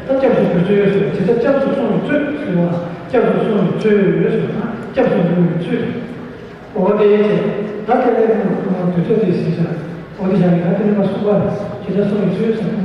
ད་སྐྱབས་སུ་འགྲོ་ཚུལ་ཡོད་ཟེར། དེ་ལྟར་སྐྱབས་སུ་སོང་བའི་ཚུལ་ཟེར་བ། སྐྱབས་སུ་སོང་བའི་ཚུལ་ཡོད་ཟེར་ན། སྐྱབས་སུ་འགྲོ་བའི་ཚུལ། འོ་དེ་ཡིན་ཟེར། ད་དེ་ནས་དུས་ཚོད་དེ་ཟིན་ཤག་འོ་དེ་བཞག་ནས་ད་དེ་ནས་མ་གསུངས་པར་ཇི་ལྟར་སོང་བའི་ཚུལ་ཟེར།